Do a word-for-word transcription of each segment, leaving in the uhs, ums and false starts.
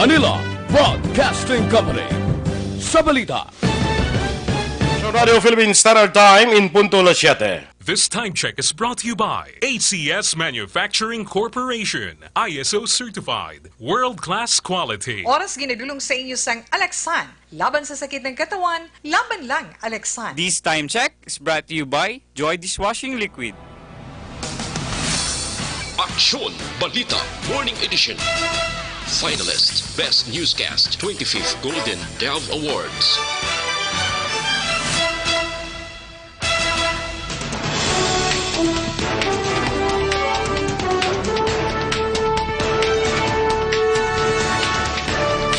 Manila Broadcasting Company. Sa balita. Sa Radio Philippine Standard Time in punto las siete. This time check is brought to you by A C S Manufacturing Corporation, I S O certified, world-class quality. Oras ginadulong sa inyo sang Alaksan. Laban sa sakit ng katawan, laban lang, Alaksan. This time check is brought to you by Joy Dishwashing Liquid. Aksyon Balita Morning Edition. Finalist, Best Newscast, twenty-fifth Golden Dove Awards.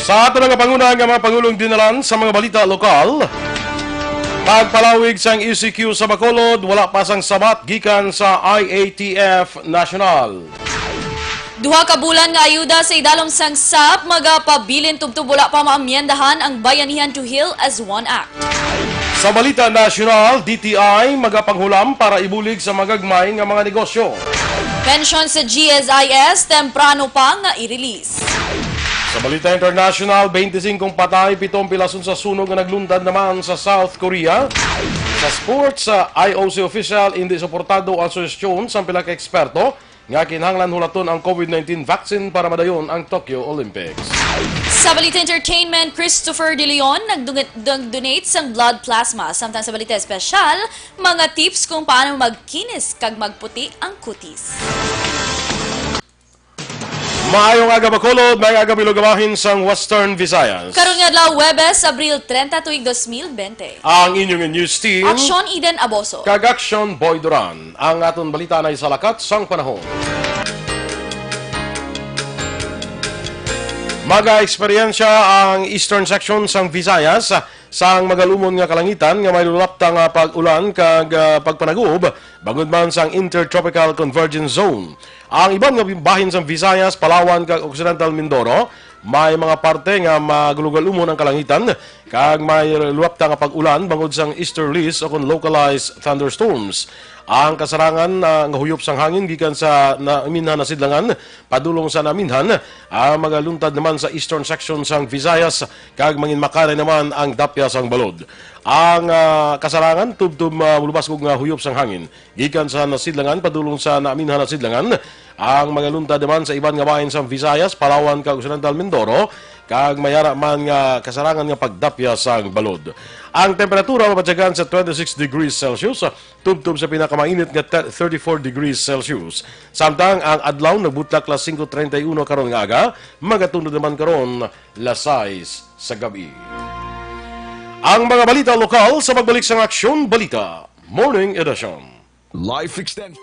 Sa aton nga panguna nga mga pangulong dinalan sa mga balita lokal, pagpalawig sang E C Q sa Bacolod, wala pa sang sabat gikan sa I A T F National. Duha ka bulan nga ayuda sa idalom sang sap magapabilin tubtob wala pa maamyendahan ang Bayanihan to Heal as One Act. Sa balita nasyonal, D T I magapanghulam para ibulig sa magagmay nga mga negosyo. Pensyon sa G S I S, temprano pa nga i-release. Sa balita international, twenty-five patay, pito ang pilason sa sunog nga nagluntad naman sa South Korea. Sa sports, sa I O C official, hindi suportado ang suhestyon sang pila ka eksperto nga kinahanglan hulaton ang COVID nineteen vaccine para madayon ang Tokyo Olympics. Sa balita entertainment, Christopher De Leon nagdungat-, nag-donate sang blood plasma. Samtang sa balita espesyal, mga tips kung paano magkinis kag magputi ang kutis. Maayong aga, Bacolod. Maayong aga, Bilog, bahin sang Western Visayas. Karon nga adlaw, Huwebes, Abril treinta, tuig dos mil bente. Ang inyong news team, Aksyon Eden Aboso. Kag Aksyon Boy Duran. Ang aton balita na isalakat sang panahon. Maga-eksperyensya ang eastern section sang Visayas sang magalumon nga kalangitan nga may lulapta nga pag-ulan kag, ah, pagpanagob bangod man sang Intertropical Convergence Zone. Ang iban nga bahin sang Visayas, Palawan kag Occidental Mindoro, may mga parte nga magalumon ang kalangitan kag may luwapta nga pag-ulan bangod sang easterlies o kon localized thunderstorms. Ang kasarangan, ah, nga huyop sang hangin gikan sa naminhan na sidlangan padulong sa naminhan, ah, magaluntad naman sa eastern section sang Visayas kag manginmakaray naman ang dapya sang balod. Ang, ah, kasarangan tubtob, ah, mulubasgog nga huyop sang hangin gikan sa nasidlangan padulong sa naminhan na sidlangan. Ang magaluntad naman sa iban nga bahin sang Visayas, Palawan kag Occidental Mindoro, kag may ara man nga kasarangan nga pagdapya sang balod. Ang temperatura mabatyagan sa twenty-six degrees Celsius, tubtob sa pinakamainit nga te-, thirty-four degrees Celsius. Samtang ang adlaw nagbutlak las singko treinta y uno karon nga aga, magatunod naman karon las sais sa gab-i. Ang mga balita lokal sa pagbalik sang Aksyon Balita Morning Edition. Life extension.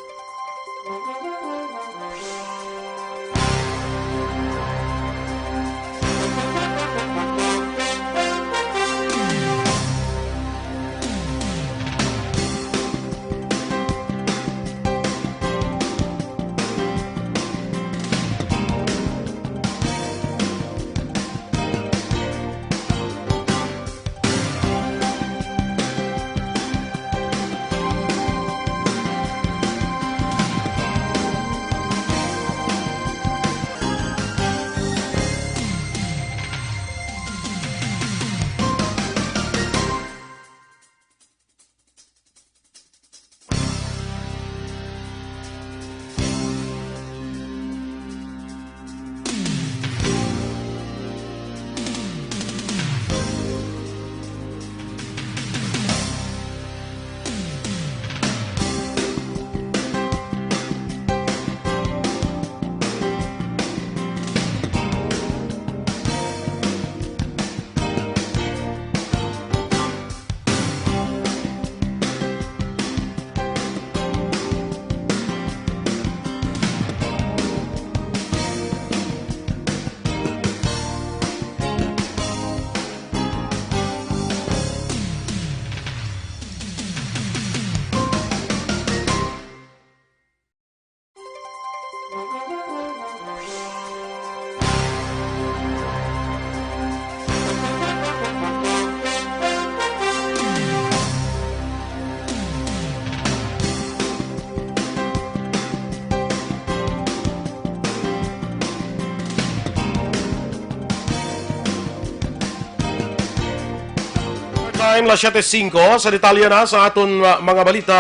Time, las siete singko. Sa detalye na sa aton, uh, mga balita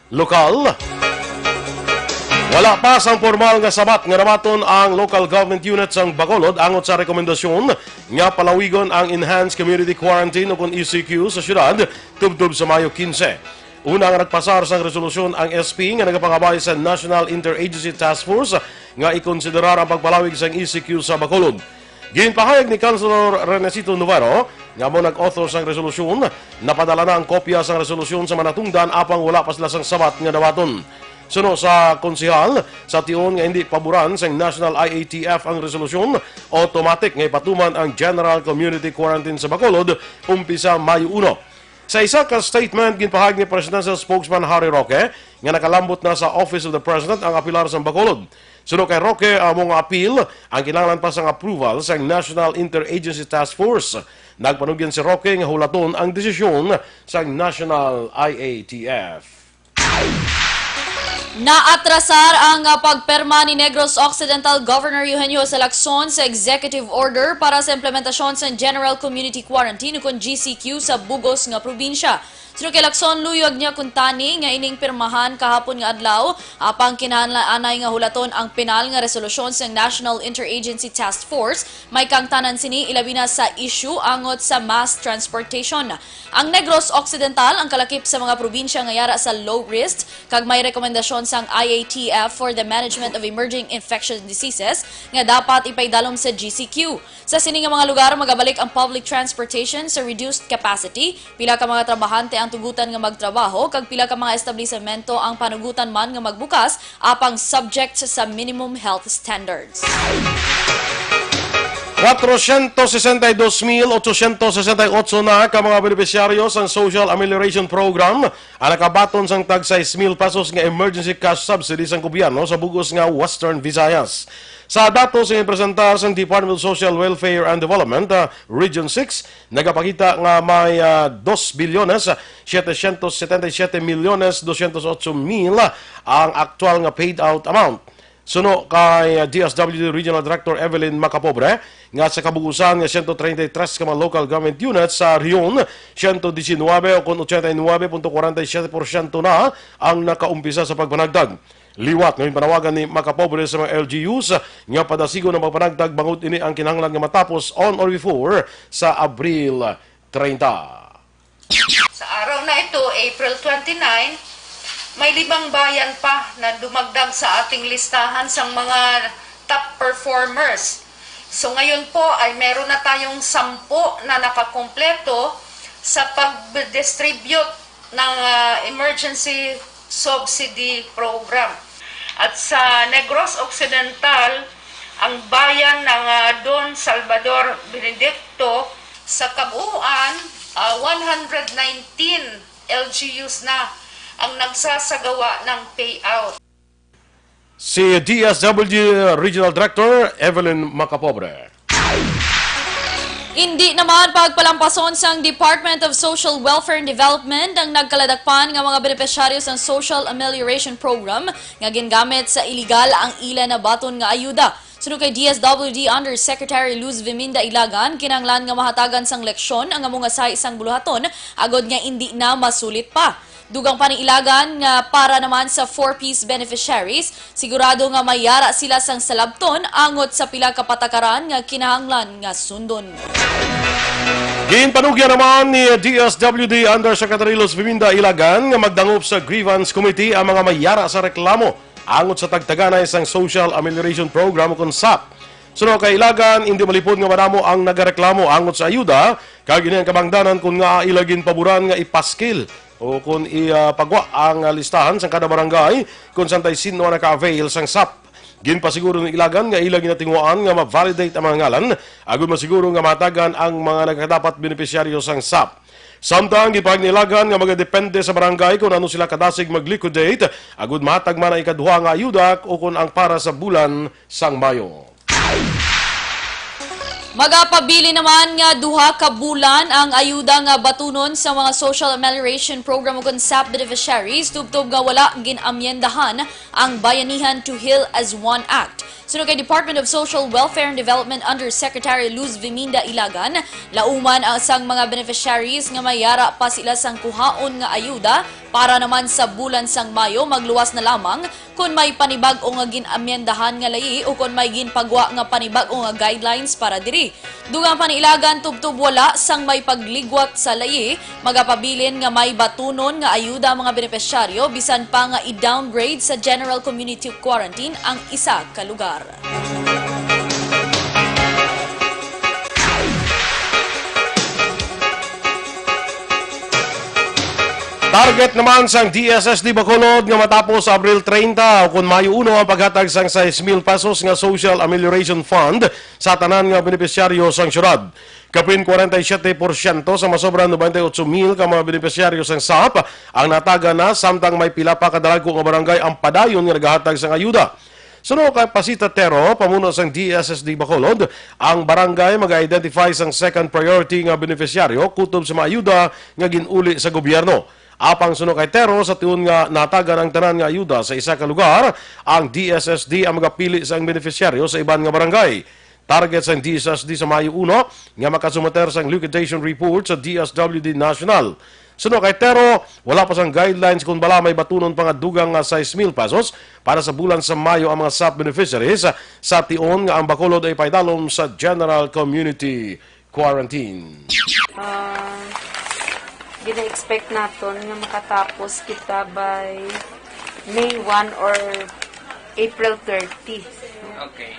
lokal. Wala pa sang formal nga sabat nga dawaton ang local government unit sang Bacolod angot sa rekomendasyon nga palawigon ang Enhanced Community Quarantine o kon E C Q sa syudad tubtob sa Mayo quince. Una nga nagpasar sang resolusyon ang S P nga nagapangabay sa National Interagency Task Force nga ikonsiderar ang pagpalawig sang E C Q sa Bacolod. Ginpahayag ni Councilor Renesito Novaro nga amo nag-author sang resolusyon, napadala na ang kopya sang resolusyon sa manatungdan apang wala pa sila sang sabat nga dawaton. Suno sa konsehal, sa tion nga hindi paboran sang National I A T F ang resolusyon, automatic nga ipatuman ang General Community Quarantine sa Bacolod umpisa Mayo uno. Sa isa ka statement, ginpahayag ni Presidential Spokesman Harry Roque nga nakalambot na sa Office of the President ang apilar sang Bacolod. Suno kay Roque, amo nga apil ang kinahanglan pa sang approval sang National Interagency Task Force. Nagpanugyan si Roque nga hulaton ang desisyon sang National I A T F. Naatrasar ang, ah, pagpirma ni Negros Occidental Governor Eugenio Jose Lacson sa executive order para sa implementasyon sa General Community Quarantine ukon G C Q sa bugos nga probinsya. Suno kay Lacson, luyag niya kuntani nga ining pirmahan kahapon nga adlaw, apang kinahanglan anay nga hulaton ang pinal nga resolusyon sang National Interagency Task Force, may kaangtanan sini ilabi na sa issue angot sa mass transportation. Ang Negros Occidental ang kalakip sa mga probinsya nga yara sa low risk kag may rekomendasyon sang I A T F for the Management of Emerging Infectious Diseases nga dapat ipaidalom sa G C Q. Sa sini nga mga lugar, magabalik ang public transportation sa reduced capacity, pila ka mga trabahante ang tugutan nga magtrabaho, kag pila ka mga establisamento ang panugutan man nga magbukas, apang subject sa minimum health standards. Cuatrocientos sesenta y dos mil ochocientos sesenta y ocho na ka mga benepisyaryo sang Social Amelioration Program ang nakabaton sang tag sais mil pesos nga emergency cash subsidy sang gobyerno sa bugos nga Western Visayas. Sa datos nga presentar sang Department of Social Welfare and Development, ah, Region six, nagapakita nga may, ah, dos bilyones, setecientos setenta y siete milyones, doscientos ocho mil ang aktual nga paid out amount. Suno kay, ah, D S W D Regional Director Evelyn Macapobre, nga sa kabugusan nga siyento treinta y tres ka mga local government units sa rehiyon, siyento disinwabe o kon ochenta y nuwabe punto kwarenta y siyete porsyento na ang nakaumpisa sa pagpanagtag. Liwat nga ginpanawagan ni Macapobre sa mga L G Us nga padasigon ang pagpanagtag bangod ini ang kinahanglan nga matapos on or before sa Abril treinta. Sa araw na ito, April twenty-nine, may limang bayan pa na dumagdag sa ating listahan sang mga top performers. So ngayon po ay meron na tayong sampu na nakakompleto sa pag-distribute ng, ah, emergency subsidy program. At sa Negros Occidental, ang bayan ng, ah, Don Salvador Benedicto, sa kabuuan, ah, one hundred nineteen L G Us na ang nagsasagawa ng payout. Si D S W D Regional Director Evelyn Macapobre. Indi naman pagpalampason sang Department of Social Welfare and Development ang nagkaladakpan nga mga benepisyaryo sang Social Amelioration Program nga gingamit sa iligal ang ila nabaton nga ayuda. Suno kay D S W D Undersecretary Luz Viminda Ilagan, kinahanglan nga mahatagan sang leksyon ang amo nga sahi sang buluhaton agod nga indi na masulit pa. Dugang pa ni Ilagan nga para naman sa four Ps beneficiaries, sigurado nga may yara sila sang salabton angot sa pila ka patakaran nga kinahanglan nga sundon. Ginpanugyan naman ni D S W D Undersecretary Luz Viminda Ilagan nga magdangop sa grievance committee ang mga may yara sa reklamo angot sa tagtaganay sang Social Amelioration Program o kon sap. Suno kay Ilagan, indi malipod nga madamo ang nagareklamo angot sa ayuda, kag ini ang kabangdanan kon ngaa ila ginpaboran nga ipaskil o kon ipagwa ang listahan sang kada barangay kon santay sin-o ang naka-avail sang sap. Ginpasiguro ni Ilagan nga ila ginatinguhaan nga ma-validate ang mga ngalan agud masiguro nga mahatagan ang mga nagakadapat benepisyaryo sang sap. Samtang ginpahayag ni Ilagan nga magadepende sa barangay kon ano sila kadasig mag-liquidate agud mahatag man ang ikaduha nga ayuda o kon ang para sa bulan sang Mayo. Magapabilin naman nga duha ka bulan ang ayuda nga batunon sa mga Social Amelioration Program ukon sap beneficiaries tubtob nga wala gin-amyendahan ang Bayanihan to Heal as One Act. Suno kay Department of Social Welfare and Development Undersecretary Luz Viminda Ilagan, lauman ang sang mga beneficiaries nga may yara pa sila sang kuhaon nga ayuda para naman sa bulan sang Mayo, magluwas na lamang kon may panibag-o nga gin-amyendahan nga layi o kon may ginpagwa nga panibag-o nga guidelines para diri. Dugang pa ni Ilagan, tubtob wala sang may pagligwat sa layi, magapabilin nga may batunon nga ayuda ang mga benepisyaryo bisan pa nga i-downgrade sa general community quarantine ang isa ka lugar. Target naman sang D S S D Bacolod nga matapos sa Abril treinta o kon Mayo uno ang paghatag sang sais mil pesos nga Social Amelioration Fund sa tanan nga benepisyaryo sang syudad. Kapin kwarenta y siyete porsyento sa masobra noventa y ocho mil ka mga benepisyaryo sang sap ang natagan na, samtang may pila pa ka dalagko nga barangay ang padayon nga nagahatag sang ayuda. Suno kay Pasita Tero, pamuno sang D S S D Bacolod, ang barangay mag-identify sang second priority nga benepisyaryo kutob sa mga ayuda nga gin-uli sa gobyerno. Apang suno kay Tero, sa tion nga natagan ang tanan nga ayuda sa isa ka lugar, ang D S S D ang magapili sang benepisyaryo sa iban nga barangay. Target sang D S S D sa Mayo uno nga makasumeter sang liquidation report sa D S W D National. Suno kay Tero, wala pa sang guidelines kung bala may batunon pa nga dugang nga sais mil pesos para sa bulan sa Mayo ang mga sap beneficiaries, sa tion nga ang Bacolod ay paidalom sa general community quarantine. Ah, gina-expect naton nga makatapos kita by May one or April thirty. Okay.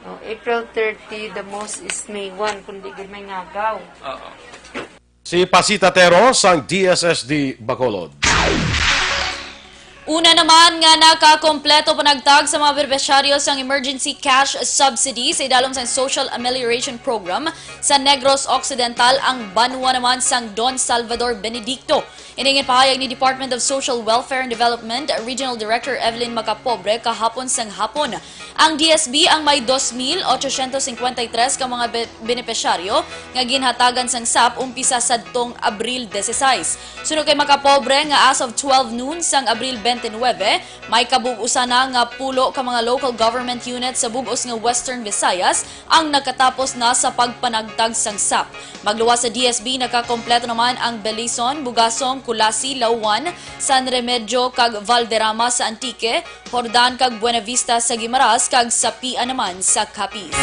Oh, April thirty, the most is May one, kung di gid may ngagaw. Oo. Si Pasita Tero sang D S S D Bacolod. Una naman nga nakakompleto panagtag sa mga benepisyaryo sang emergency cash subsidy sa idalom sang Social Amelioration Program sa Negros Occidental ang banwa naman sang Don Salvador Benedicto. Ini ginpahayag ni Department of Social Welfare and Development Regional Director Evelyn Macapobre kahapon sang hapon. Ang D S B ang may dos mil ochocientos cincuenta y tres ka mga be-, benepisyaryo nga ginhatagan sang sap umpisa sadtong Abril dieciséis. Suno kay Macapobre nga as of twelve noon sang Abril twenty-nine, may kabug-usan na nga pulo ka mga local government unit sa bug-os nga Western Visayas ang nakatapos na sa pagpanagtag sang sap. Magluwas sa D S B, nakakompleto naman ang Belison, Bugasong, Culasi, Laoan, San Remigio, kag Valderrama sa Antique, Jordan kag Buenavista sa Guimaras, kag Sapia naman sa Capiz.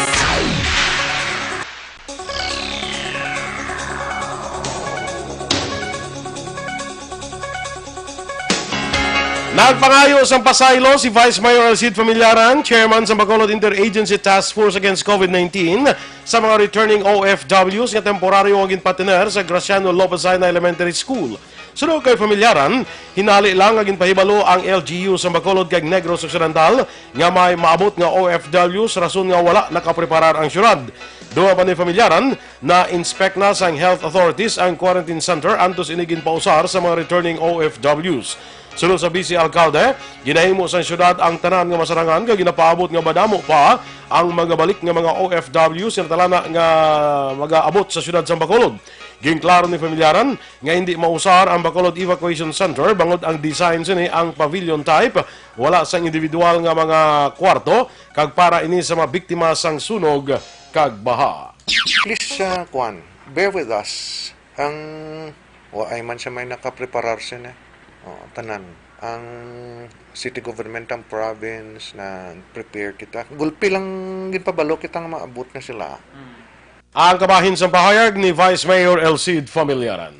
Nagpangayo sang pasaylo si Vice Mayor Alcid Familiaran, Chairman sa Bacolod Interagency Task Force Against COVID nineteen, sa mga returning O F Ws nga temporaryo nga ginpatener sa Graciano Lopez Jaena Elementary School. Suno kay Familiaran, hinali lang nga ginpahibalo ang L G U sa Bacolod kag Negros Occidental nga may maabot nga O F Ws rason nga wala nakapreparar ang syudad. Dugang pa ni Familiaran, na-inspect na sang health authorities ang quarantine center antos ini ginpausar sa mga returning O F Ws. Suno sa Vice Alcalde, ginahimo sang syudad ang tanan nga masarangan kag ginapaabot nga madamo pa ang magabalik nga mga O F Ws nga natalana nga magaabot sa syudad sang Bacolod. Ginklaro ni Familiaran nga hindi mausar ang Bacolod Evacuation Center bangod ang design sini ang pavilion type, wala sang individual nga mga kwarto, kag para ini sa mga biktima sang sunog kag baha. Please, uh, kwan, bear with us. Ang, wa ay man siya may nakapreparar sini. Oh, tanan. Ang city government, ang province, nag-prepare kita. Gulpi lang ginpabalo kita nga maabot na sila. Mm. Ang kabahin sang pahayag ni Vice Mayor Alcid Familiaran.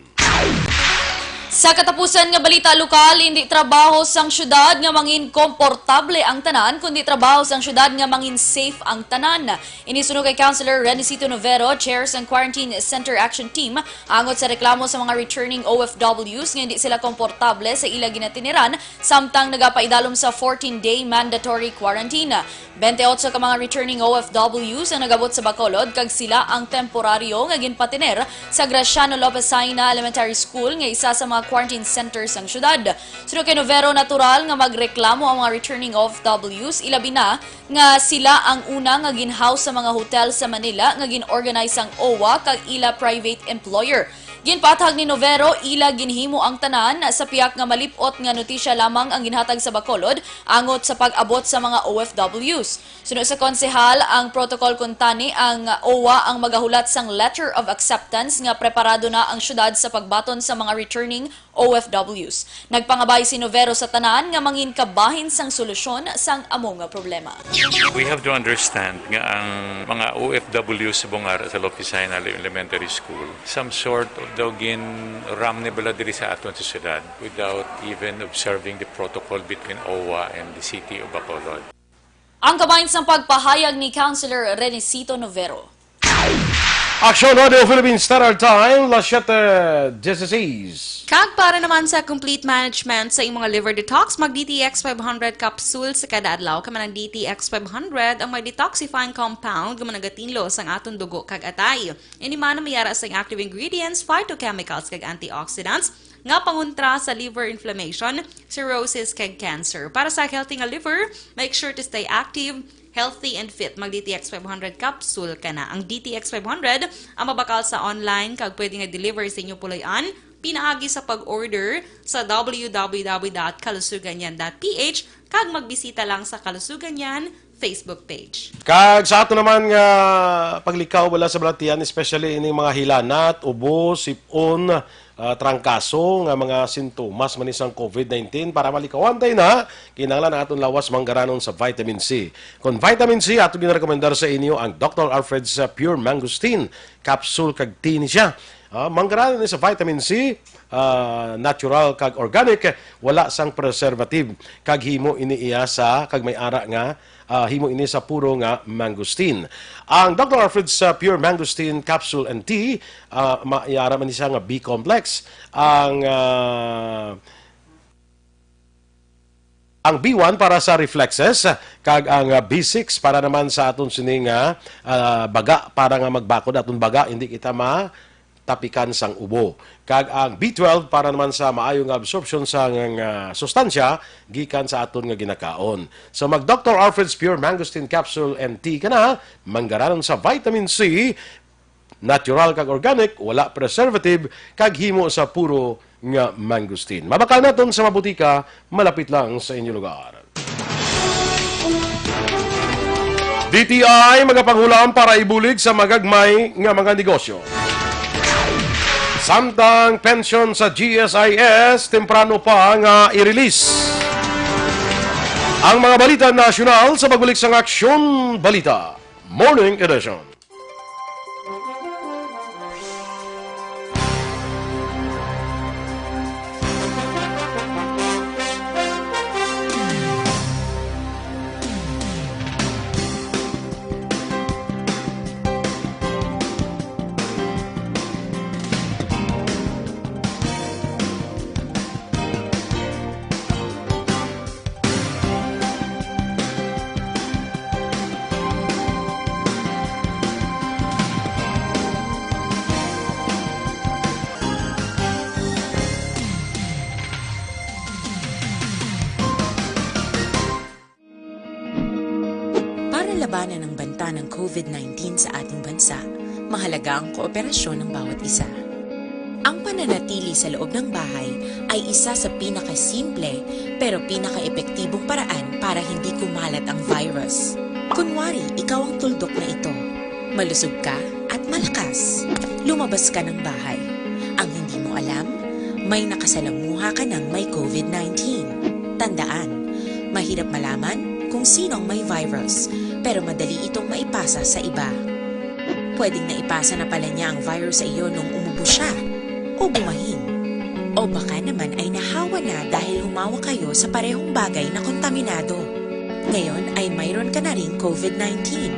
Sa katapusan nga balita lokal, hindi trabaho sang syudad nga mangin komportable ang tanan, kundi trabaho sang syudad nga mangin safe ang tanan. Ini suno kay Councilor Renicito Novero, Chair sang Quarantine Center Action Team, angot sa reklamo sa mga returning O F Ws nga hindi sila komportable sa ila ginatiniran samtang nagapaidalom sa fourteen-day mandatory quarantine. Bente-otso ka mga returning O F Ws ang nagabot sa Bacolod, kag sila ang temporaryo nga ginpatiner sa Graciano Lopez Jaena Elementary School nga isa sa mga quarantine center sang syudad. Suno kay Novero, natural nga magreklamo ang mga returning O F Ws, ilabi na nga sila ang una nga ginhaw sa mga hotel sa Manila nga gin-organize sang O W A kag ila private employer. Ginpaathag ni Novero, ila ginhimo ang tanan sa piyak nga malip-ot nga notisya lamang ang ginhatag sa Bacolod angot sa pag-abot sa mga O F Ws. Suno sa konsehal, ang protocol kuntani ang OWWA ang magahulat sang letter of acceptance nga preparado na ang syudad sa pagbaton sa mga returning O F Ws. Nagpangabay si Novero sa tanan nga mangin kabahin sang solusyon sang amo nga problema. We have to understand nga ang mga O F W sa Bungara sa Lopisay Elementary School, some sort of daw gin-ram ni bala diri sa aton sa syudad without even observing the protocol between OWWA and the city of Bacolod. Ang kabahin sang pagpahayag ni Councilor Renicito Novero. Aksyon Radio Philippines Standard Time, las siete dieciséis. Kag para naman sa complete management sa imong liver detox, mag D T X five hundred capsule sa kada adlaw. Kay man ang D T X five hundred ang may detoxifying compound nga nagatinlo sang aton dugo kag atay. Ini man may ara sang active ingredients, phytochemicals kag antioxidants nga pangontra sa liver inflammation, cirrhosis kag cancer. Para sa healthy nga liver, make sure to stay active, healthy and fit. Mag D T X five hundred capsule ka na. Ang D T X five hundred ang mabakal sa online kag pwede nga deliver sa inyo puloy-an pinaagi sa pag-order sa www.kalusuganyan.ph kag magbisita lang sa Kalusuganyan Facebook page. Kag sa ato naman nga paglikaw wala sa balatian, especially ining mga hilanat, ubo, sip-on, ah, trangkaso nga mga sintomas man ni sang COVID nineteen. Para malikawan tayo na, kinahanglan ang aton lawas manggaranon sa vitamin C. Kon vitamin C, ato ginarekomendar sa inyo ang Doctor Alfred's, ah, Pure Mangosteen capsule kag tea ni siya. Ah, manggaranon ni sa vitamin C, ah, natural kag organic, wala sang preservative, kag himo ini iya sa, kag may ara nga, ah, himo ini sa puro nga mangosteen. Ang Doctor Alfred's, ah, Pure Mangosteen Capsule and Tea, ah, ma-, iara man ni siya nga B complex. Ang, ah, ang B one para sa reflexes, kag ang, ah, B six para naman sa aton sini nga, ah, baga, para nga magbakod aton baga, hindi kita ma-, tapikan sang ubo. Kag ang B twelve para naman sa maayo nga absorption sang, ah, sustansya gikan sa aton nga ginakaon. So mag Doctor Alfred's Pure Mangosteen Capsule and Tea ka na, manggaranon sa vitamin C, natural kag organic, wala preservative, kag himo sa puro nga mangosteen. Mabakal naton sa mabutika malapit lang sa inyo lugar. D T I magapanghulam para ibulig sa magagmay nga mga negosyo. Samtang pensyon sa G S I S, temprano pa nga i-release. Ang mga balita nasyonal sa pagbalik sang Aksyon Balita Morning Edition. Para labanan ang banta ng COVID nineteen sa ating bansa, mahalaga ang kooperasyon ng bawat isa. Ang pananatili sa loob ng bahay ay isa sa pinakasimple pero pinakaepektibong paraan para hindi kumalat ang virus. Kunwari, ikaw ang tuldok na ito. Malusog ka at malakas. Lumabas ka ng bahay. Ang hindi mo alam, may nakasalamuha ka ng may COVID nineteen. Tandaan, mahirap malaman kung sino ang may virus, pero madali itong maipasa sa iba. Pwedeng naipasa na pala niya ang virus sa iyo nung umubo siya o bumahin. O baka naman ay nahawa na dahil humawak kayo sa parehong bagay na kontaminado. Ngayon ay mayroon ka na ring COVID nineteen.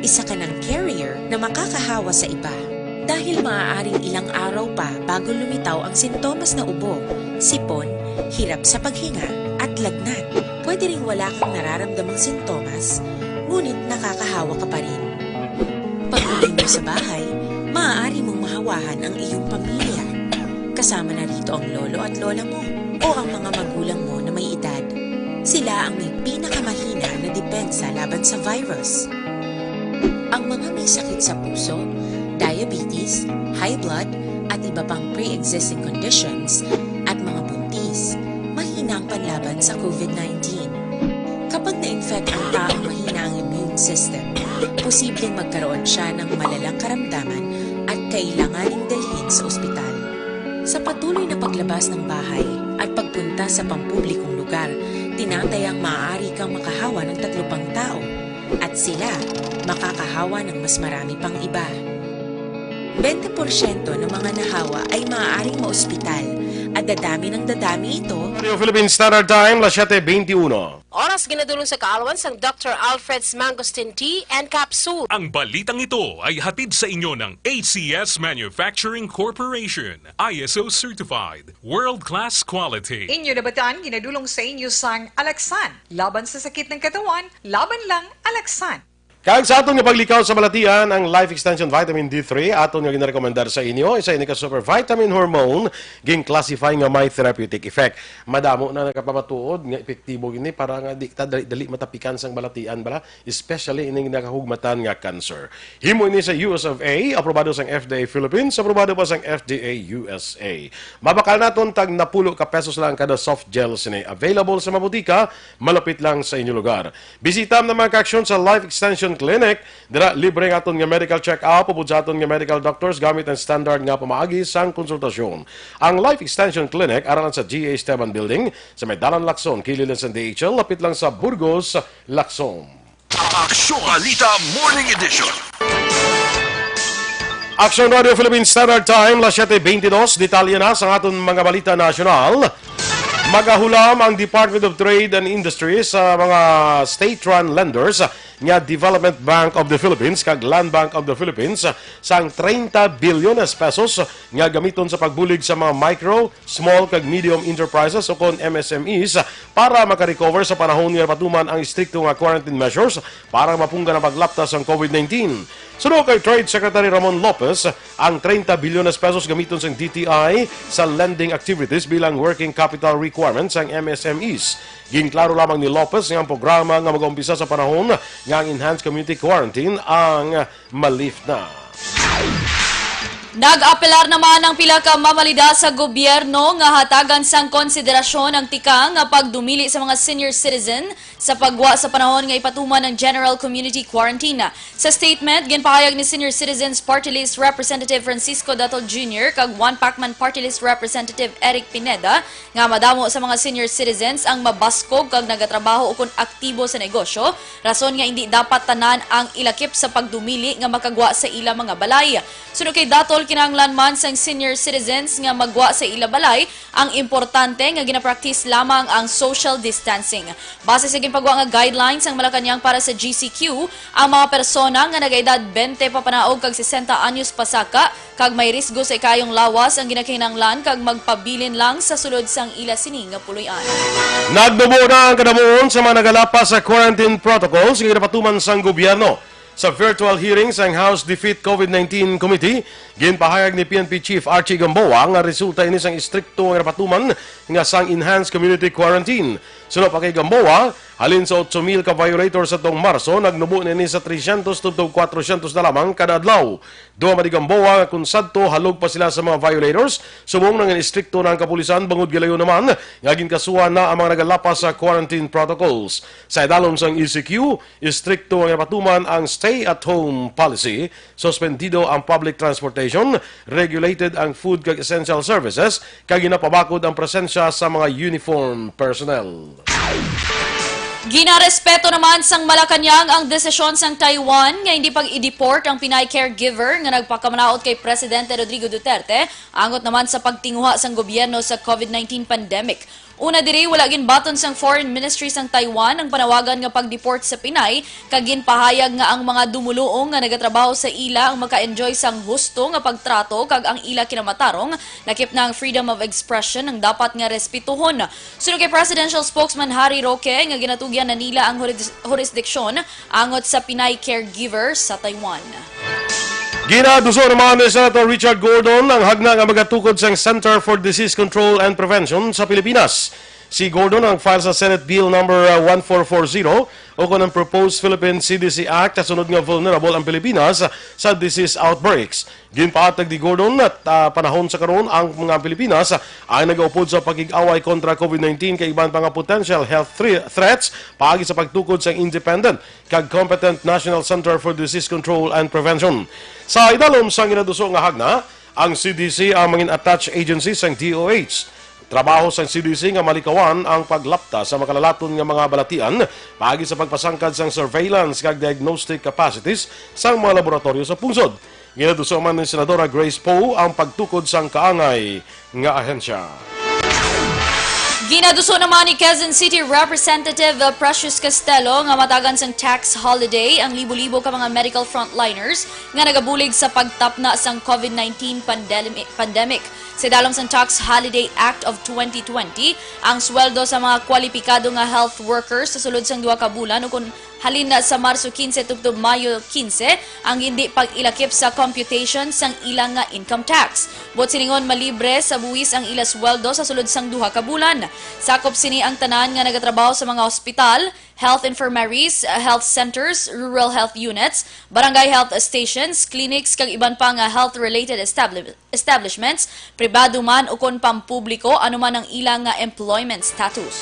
Isa ka ng carrier na makakahawa sa iba. Dahil maaaring ilang araw pa bago lumitaw ang sintomas na ubo, sipon, hirap sa paghinga, at lagnat. Pwede ring wala kang nararamdamang sintomas, ngunit nakakahawa ka pa rin. Pag-uwi mo sa bahay, maaari mong mahawahan ang iyong pamilya. Kasama na rito ang lolo at lola mo o ang mga magulang mo na may edad. Sila ang may pinakamahina na depensa laban sa virus. Ang mga may sakit sa puso, diabetes, high blood, at iba pang pre-existing conditions at mga buntis, mahina ang panlaban sa COVID nineteen. Kapag na-infect ang taong mahina ang immune system, posibleng magkaroon siya ng malalang karamdaman at kailanganing dalhin sa ospital. Sa patuloy na paglabas ng bahay at pagpunta sa pampublikong lugar, tinatayang maaari kang makahawa ng tatlo pang tao at sila makakahawa ng mas marami pang iba. Bente porsyento ng mga nahawa ay maaaring maospital at dadami ng dadami ito. Radio Philippine Standard Time, las siete veintiuno. Oras ginadulong sa kaalwan sang Doctor Alfred's Mangosteen Tea and Capsule. Ang balitang ito ay hatid sa inyo ng A C S Manufacturing Corporation, I S O certified, world-class quality. Inyo nabatan, ginadulong sa inyo sang Alaxan. Laban sa sakit ng katawan, laban lang Alaxan. Kag sa aton nga paglikaw sa balatian, ang Life Extension Vitamin D three, aton nga ginarekomendar sa inyo, isa ini ka super vitamin hormone, gin-classify nga may therapeutic effect. Madamo na nakapamatuod nga epektibo ini para nga di ta dali-dali matapikan sang balatian bala, especially ining nakahugmatan nga cancer. Himo ini sa U S of A, aprobado sang F D A Philippines, aprobado pa sang F D A U S A. Mabakal naton tag napulo ka pesos lang kada soft gel sini. Available sa mga butika, malapit lang sa inyo lugar. Bisita ang mga kaaksyon sa Life Extension Clinic. Dira, libre ang aton nga medical check-up upod sa aton nga medical doctors gamit ang standard nga pamaagi sang konsultasyon. Ang Life Extension Clinic ara lang sa G A Esteban Building, sa may Dalan Lacson, kilid lang sa D H L, lapit lang sa Burgos, Lacson. Aksyon Balita Morning Edition. Aksyon Radio Philippine Standard Time, las siete veintidós. Detalye na sa aton mga balita nasyonal. Magahulam ang Department of Trade and Industry sa mga state-run lenders nga Development Bank of the Philippines kag Land Bank of the Philippines sang treinta bilyones pesos nga gamiton sa pagbulig sa mga micro, small kag medium enterprises, ukon M S M Es, para makarecover sa panahon nga napatuman ang estrikto nga quarantine measures para mapunggan ang paglapta sang COVID nineteen. Suno kay Trade Secretary Ramon Lopez, ang treinta bilyones pesos gamiton sang D T I sa lending activities bilang working capital requirement sang M S M Es. Ginklaro lamang ni Lopez nga ang programa nga mag-umpisa sa panahon nga ang enhanced community quarantine ang ma-lift na. Nag-apelar naman ang pila ka mamalida sa gobyerno nga hatagan sang konsiderasyon ang tikang nga pagdumili sa mga senior citizen sa paggwa sa panahon nga ipatuman ang general community quarantine. Sa statement, ginpahayag ni Senior Citizens Party List Representative Francisco Datol Junior kag One Pacman Party List Representative Eric Pineda nga madamo sa mga senior citizens ang mabaskog kag nagatrabaho ukon aktibo sa negosyo, rason nga indi dapat tanan ang ilakip sa pagdumili nga makagwa sa ila mga balay. Suno kay Datol, kinahanglan man sang senior citizens nga magwa sa ila balay, ang importante nga ginapractice lamang ang social distancing. Base sa ginpagwa nga guidelines sang Malacañang para sa G C Q, ang mga persona nga nagaedad twenty papanaog kag sesenta anyos pasaka kag may risgo sa ikaayong lawas ang ginakinahanglan kag magpabilin lang sa sulod sang ila sini nga puloy-an. Nagnubo na ang kadamuon sa mga nagalapas sa quarantine protocols nga ginapatuman sang gobyerno. Sa virtual hearing sang House Defeat COVID nineteen Committee, ginpahayag ni P N P Chief Archie Gamboa nga resulta ini sang estrikto nga napatuman nga sang enhanced community quarantine. Suno pa kay Gamboa, halin sa otso mil ka violators atong Marso, nagnubo na ini sa trescientos tubtob cuatrocientos na lamang kada adlaw. Dugang pa ni Gamboa nga kon sadto halog pa sila sa mga violators, subong nga estrikto na ang kapulisan bangod gilayon naman nga ginkasuhan na ang mga nagalapas sa quarantine protocols. Sa idalom sang E C Q, estrikto nga napatuman ang stay-at-home policy, suspendido ang public transportation, regulated ang food kag essential services, kag ginapabakod ang presensya sa mga uniform personnel. Ginarespeto naman sang Malacañang ang desisyon sang Taiwan nga hindi pag-i-deport ang Pinay caregiver nga nagpakamanaot kay Presidente Rodrigo Duterte, angot naman sa pagtinguha sang gobyerno sa COVID nineteen pandemic. Una diri, wala ginbaton sang Foreign Ministry sang Taiwan ang panawagan nga pag-deport sa Pinay, kag ginpahayag nga ang mga dumoluong nga nagatrabaho sa ila ang maka-enjoy sang husto nga pagtrato kag ang ila kinamatarong, lakip na ang freedom of expression, ang dapat nga respetuhon. Suno kay Presidential Spokesman Harry Roque nga ginatugyan na nila ang huris-, hurisdiksyon angot sa Pinay caregiver sa Taiwan. Ginaduso naman ni Senator Richard Gordon ang hagna nga magatukod sang Center for Disease Control and Prevention sa Pilipinas. Si Gordon ang file sa Senate Bill number, uh, one four four zero, o kon ang proposed Philippine C D C Act, sa sunod nga vulnerable ang Pilipinas sa disease outbreaks. Ginpahayag ni Gordon nga, uh, panahon sa karon ang mga Pilipinas ay nagaupod sa pakig-away kontra COVID nineteen kag iban pa nga potential health thre-, threats paagi sa pagtukod sa independent kag competent National Center for Disease Control and Prevention. Sa idalom sang ginaduso nga hagna, ang C D C ang mangin attached agency sang D O H. Trabaho sang C D C nga malikawan ang paglapta sa makalalaton nga mga balatian paagi sa pagpasangkad sang surveillance kag diagnostic capacities sang mga laboratoryo sa pungsod. Ginaduso man ni Senadora Grace Poe ang pagtukod sang kaangay nga ahensya. Ginaduso naman ni Quezon City Representative, uh, Precious Castelo nga matagan sang tax holiday ang libo-libo ka mga medical frontliners nga nagabulig sa pagtapna sang COVID nineteen pandemi-, pandemic. Sa idalom sang Tax Holiday Act of twenty twenty, ang sweldo sa mga kwalipikado nga health workers sa sulod sang duha ka bulan, ukon halin na sa Marso quince tubtob Mayo quince, ang hindi pag-ilakip sa computation sang ila nga income tax. Buot silingon, malibre sa buhis ang ila sweldo sa sulod sang duha ka bulan. Sakop sini ang tanan nga nagatrabaho sa mga ospital, health infirmaries, health centers, rural health units, barangay health stations, clinics, kag iban pa nga health-related establi-, establishments, pribado man ukon pampubliko, ano man ang ila nga employment status.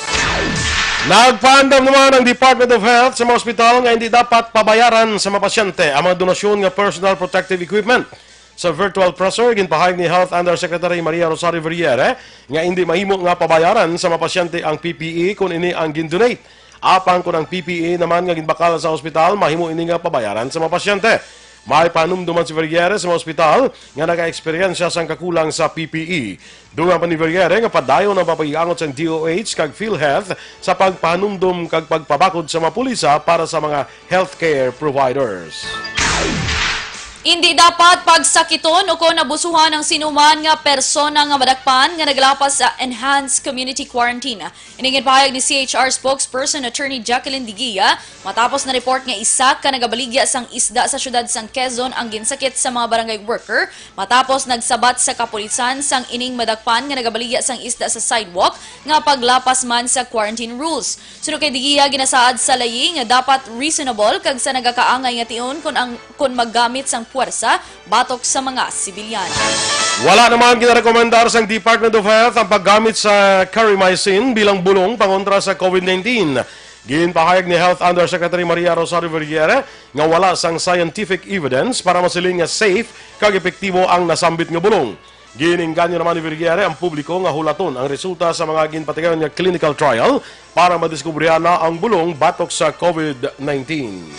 Nagpaandam naman ang Department of Health sa mga ospital nga hindi dapat pabayaran sa mga pasyente ang mga donasyon nga personal protective equipment. Sa virtual presser, ginpahayag ni Health Undersecretary Maria Rosario Vergeire nga hindi mahimo nga pabayaran sa mga pasyente ang P P E kon ini ang gindonate. Apang kon ang P P E naman nga ginbakal sa ospital, mahimo ini nga pabayaran sa mga pasyente. May panumduman si Vergeire sa mga ospital nga nagaeksperyensya sang kakulang sa P P E. Dugang pa ni Vergeire nga padayon ang pag-angot sang D O H kag PhilHealth sa pagpahanumdom kag pagpabakod sa mga pulisa para sa mga healthcare providers. Indi dapat pagsakiton ukon abusuhan ang sinuman nga persona nga madakpan nga naglapas sa enhanced community quarantine. Ini ginpahayag ni C H R spokesperson Attorney Jacqueline Digia matapos na-report nga isa ka nagabaligya sang isda sa siyudad sang Quezon ang ginsakit sa mga barangay worker matapos nagsabat sa kapulisan sang ining madakpan nga nagabaligya sang isda sa sidewalk nga paglapas man sa quarantine rules. Suno kay Digia, ginasaad sa layi nga dapat reasonable kag sa nagakaangay nga tion kon ang, kon maggamit sang puwersa batok sa mga sibilyan. Wala naman ginarekomendar sang Department of Health ang paggamit sa carimicin bilang bulong pangontra sa COVID nineteen. Ginpahayag ni Health Undersecretary Maria Rosario Vergeire nga wala sang scientific evidence para masiling nga safe kag epektibo ang nasambit nga bulong. Ginengganyo naman ni Vergeire ang publiko nga hulaton ang resulta sa mga ginpatigayon nga clinical trial para madiskubrihan na ang bulong batok sa COVID nineteen.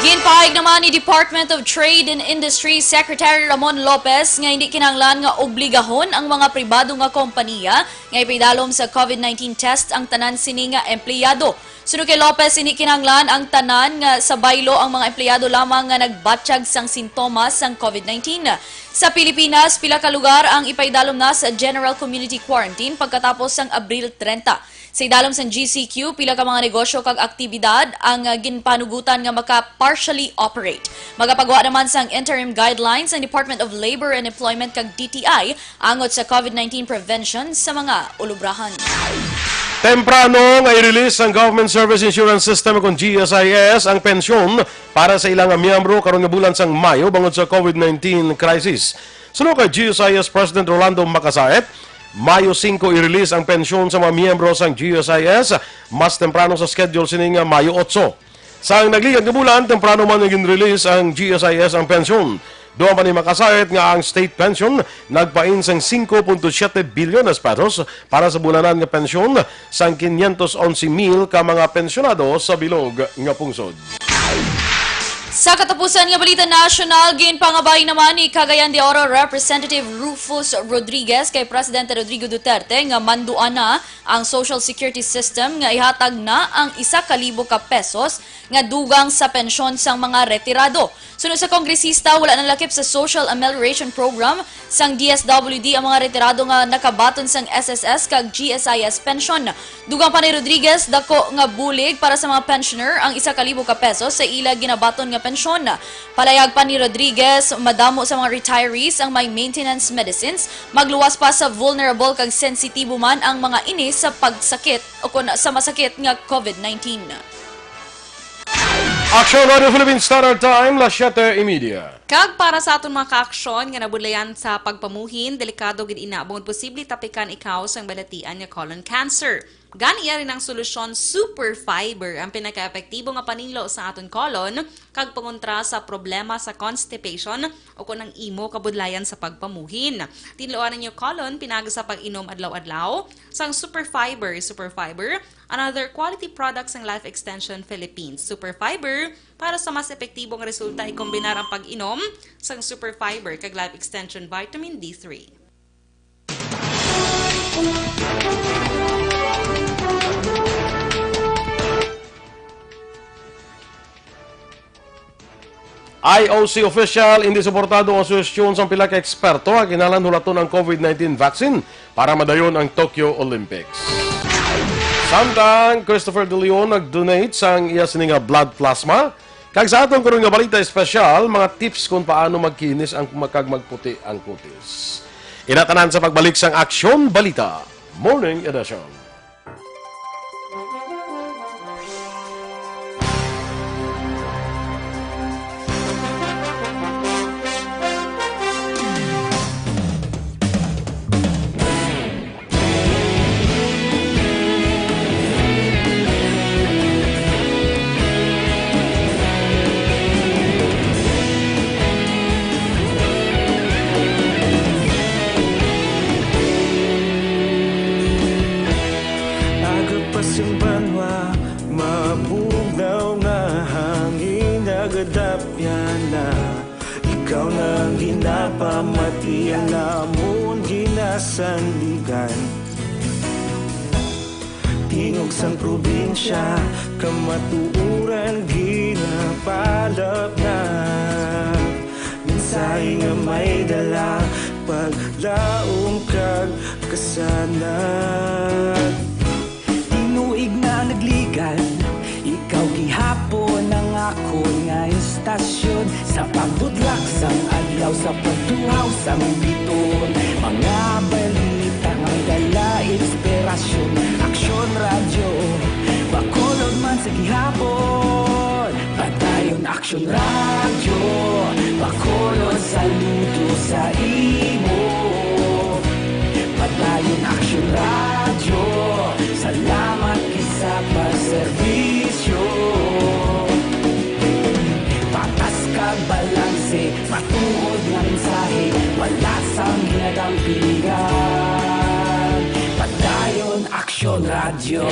Ginpahayag naman ni Department of Trade and Industry Secretary Ramon Lopez nga hindi kinahanglan nga obligahon ang mga pribado nga kompaniya nga ipaidalom sa COVID nineteen test ang tanan sini nga empleyado. Suno kay Lopez, hindi kinahanglan ang tanan nga sa baylo ang mga empleyado lamang nga nagbatyag sang sintomas sang COVID nineteen. Sa Pilipinas, pila ka lugar ang ipaidalom na sa general community quarantine pagkatapos sang Abril treinta. Sa idalom sang G C Q, pila ka mga negosyo kag aktibidad ang, ah, ginpanugutan nga maka-partially operate. Magapagwa naman sang interim guidelines ang Department of Labor and Employment kag D T I angot sa COVID nineteen prevention sa mga ulubrahan. Temprano nga i-release sang Government Service Insurance System, kon G S I S, ang pensyon para sa ilang miyembro karon nga bulan sang Mayo bangod sa COVID nineteen crisis. Suno kay G S I S President Rolando Macasaet, Mayo singko i-release ang pensyon sa mga miyembro sang G S I S, mas temprano sa schedule sini nga Mayo otso. Sang nagligad nga bulan, temprano man nga gin-release ang G S I S ang pensyon. Dugang pa ni Macasaet nga ang state pension nagpain sang singko punto siyete bilyones pesos para sa bulanan nga pensyon sang quinientos once mil ka mga pensyonado sa bilog nga pungsod. Sa katapusan nga balita nasyonal, ginpangabay naman ni Cagayan de Oro Representative Rufus Rodriguez kay Presidente Rodrigo Duterte nga manduan na ang social security system nga ihatag na ang isa ka libo ka pesos nga dugang sa pensyon sang mga retirado. Suno sa kongresista, wala nalakip sa social amelioration program sang D S W D ang mga retirado nga nakabaton sang S S S kag G S I S pensyon. Dugang pa ni Rodriguez, dako nga bulig para sa mga pensioner ang isa ka libo ka pesos sa ila ginabaton nga Pensyon. Palayag pa ni Rodriguez, madamo sa mga retirees ang may maintenance medicines, magluwas pa sa vulnerable kag sensitibo man ang mga ini sa pagsakit o kon sa masakit nga COVID nineteen. Aksyon Radio Philippine Standard Time, las siete y media. Kag para sa aton mga kaaksyon nga nabudlayan sa pagpamuhin, delikado gid ina bangod posible tapikan ikaw sang balatian nga colon cancer. Gani, yari ang solusyon, Super Fiber, ang pinakaepektibo nga paninlo sa aton colon kag pangontra sa problema sa constipation o kon ang imo kabudlayan sa pagpamuhin. Tinluan ang inyo colon pinagi sa pag-inom adlaw-adlaw sang Super Fiber. Super Fiber, another quality product sang Life Extension Philippines. Super Fiber, para sa mas epektibo nga resulta, ikombinar ang pag-inom sang Super Fiber kag Life Extension Vitamin D three. I O C official, hindi suportado ang suhestyon sang pila ka eksperto nga kinahanglan hulaton ang COVID nineteen vaccine para madayon ang Tokyo Olympics. Samtang Christopher De Leon nag-donate sang iya sini nga blood plasma. Kag sa aton karon nga balita espesyal, mga tips kung paano magkinis ang kag magputi ang kutis. Ina tanan sa pagbalik sang Aksyon Balita Morning Edition. Aga pa sing banwa, mabugnaw nga hangin nagadapyan na. Ikaw na ang ginapamati, ang amon ginasandigan. Tingog sang probinsya, kamatuoran ginapalapnap. Mensahe nga may dala, paglaom kag kasanag. Tinuig na nagligan, ikaw gihapon ang akon nga estasyon. Sa pagbudlak sang adlaw, sa pagtuhaw sang bituon, mga balita nga may dala inspirasyon. Aksyon Radyo, Bacolod man sa gihapon. Padayon Aksyon Radyo, Bacolod, saludo sa imo. Padayon Aksyon Radyo, salamat gid sa pagserbisyo. Patas kag balanse, matuod nga mensahe, wala sang ginadampigan. Padayon Aksyon Radyo.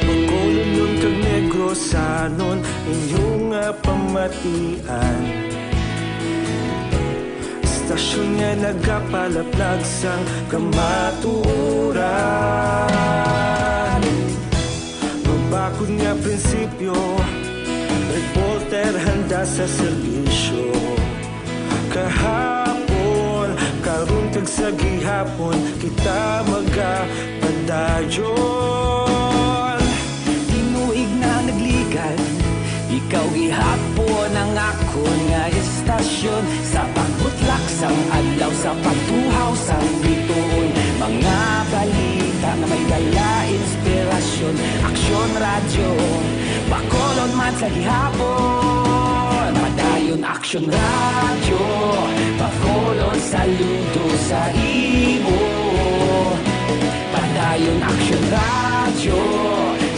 Bacolodnon kag Negrosanon, inyo nga pamatian. Estasyon nga nagapalaplag sang kamatuoran. Mabakod nga prinsipyo, reporter handa sa serbisyo. Kahapon, karon kag sa gihapon, kita magapadayon. Tinuig na nagligan, ikaw gihapon ang akon nga estasyon. Sa pagbutlak sang adlaw, sa pagtuhaw sang bituon, mga balita nga may dala inspirasyon. Aksyon Radyo, Bacolod man sa gihapon. Padayon Aksyon Radyo, Bacolod, saludo sa imo. Padayon Aksyon Radyo,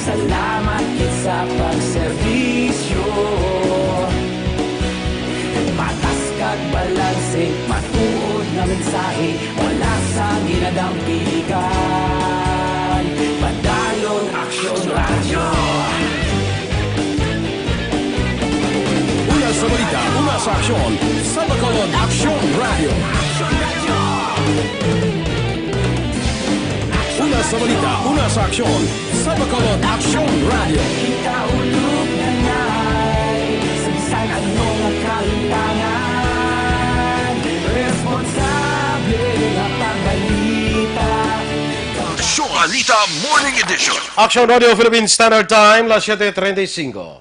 salamat gid sa pagserbisyo. Patas kag balanse, matuod nga mensahe, wala sang ginadampigan. Padayon Aksyon Radyo. Una sa balita, una sa aksyon, sa Bacolod Aksyon Radyo. Una sa balita, una sa aksyon, sa Bacolod Aksyon Radyo. Kita ulog nanay sa bisan ano nga kalimtangan. Responsable nga pagbalita. Balita Morning Edition. Action Radio Philippine Standard Time, las siete treinta y cinco.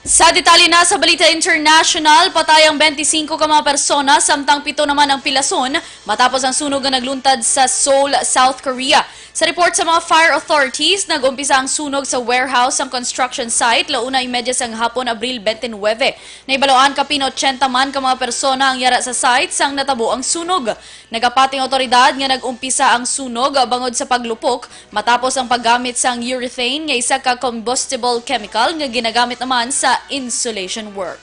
Sa detalye na sa balita international, patay ang twenty-cinco ka mga persona, samtang pito naman ang pilason matapos ang sunog nga nagluntad sa Seoul, South Korea. Sa report sa mga fire authorities, nag-umpisa ang sunog sa warehouse sang construction site launa y media sang hapon, Abril twenty-nine. Nahibaloan, kapin ochenta man ka mga persona ang yara sa site sang natabo ang sunog. Nagapati ang awtoridad nga nag-umpisa ang sunog bangod sa paglupok matapos ang paggamit sang urethane nga isa ka combustible chemical nga ginagamit naman sa insulation work.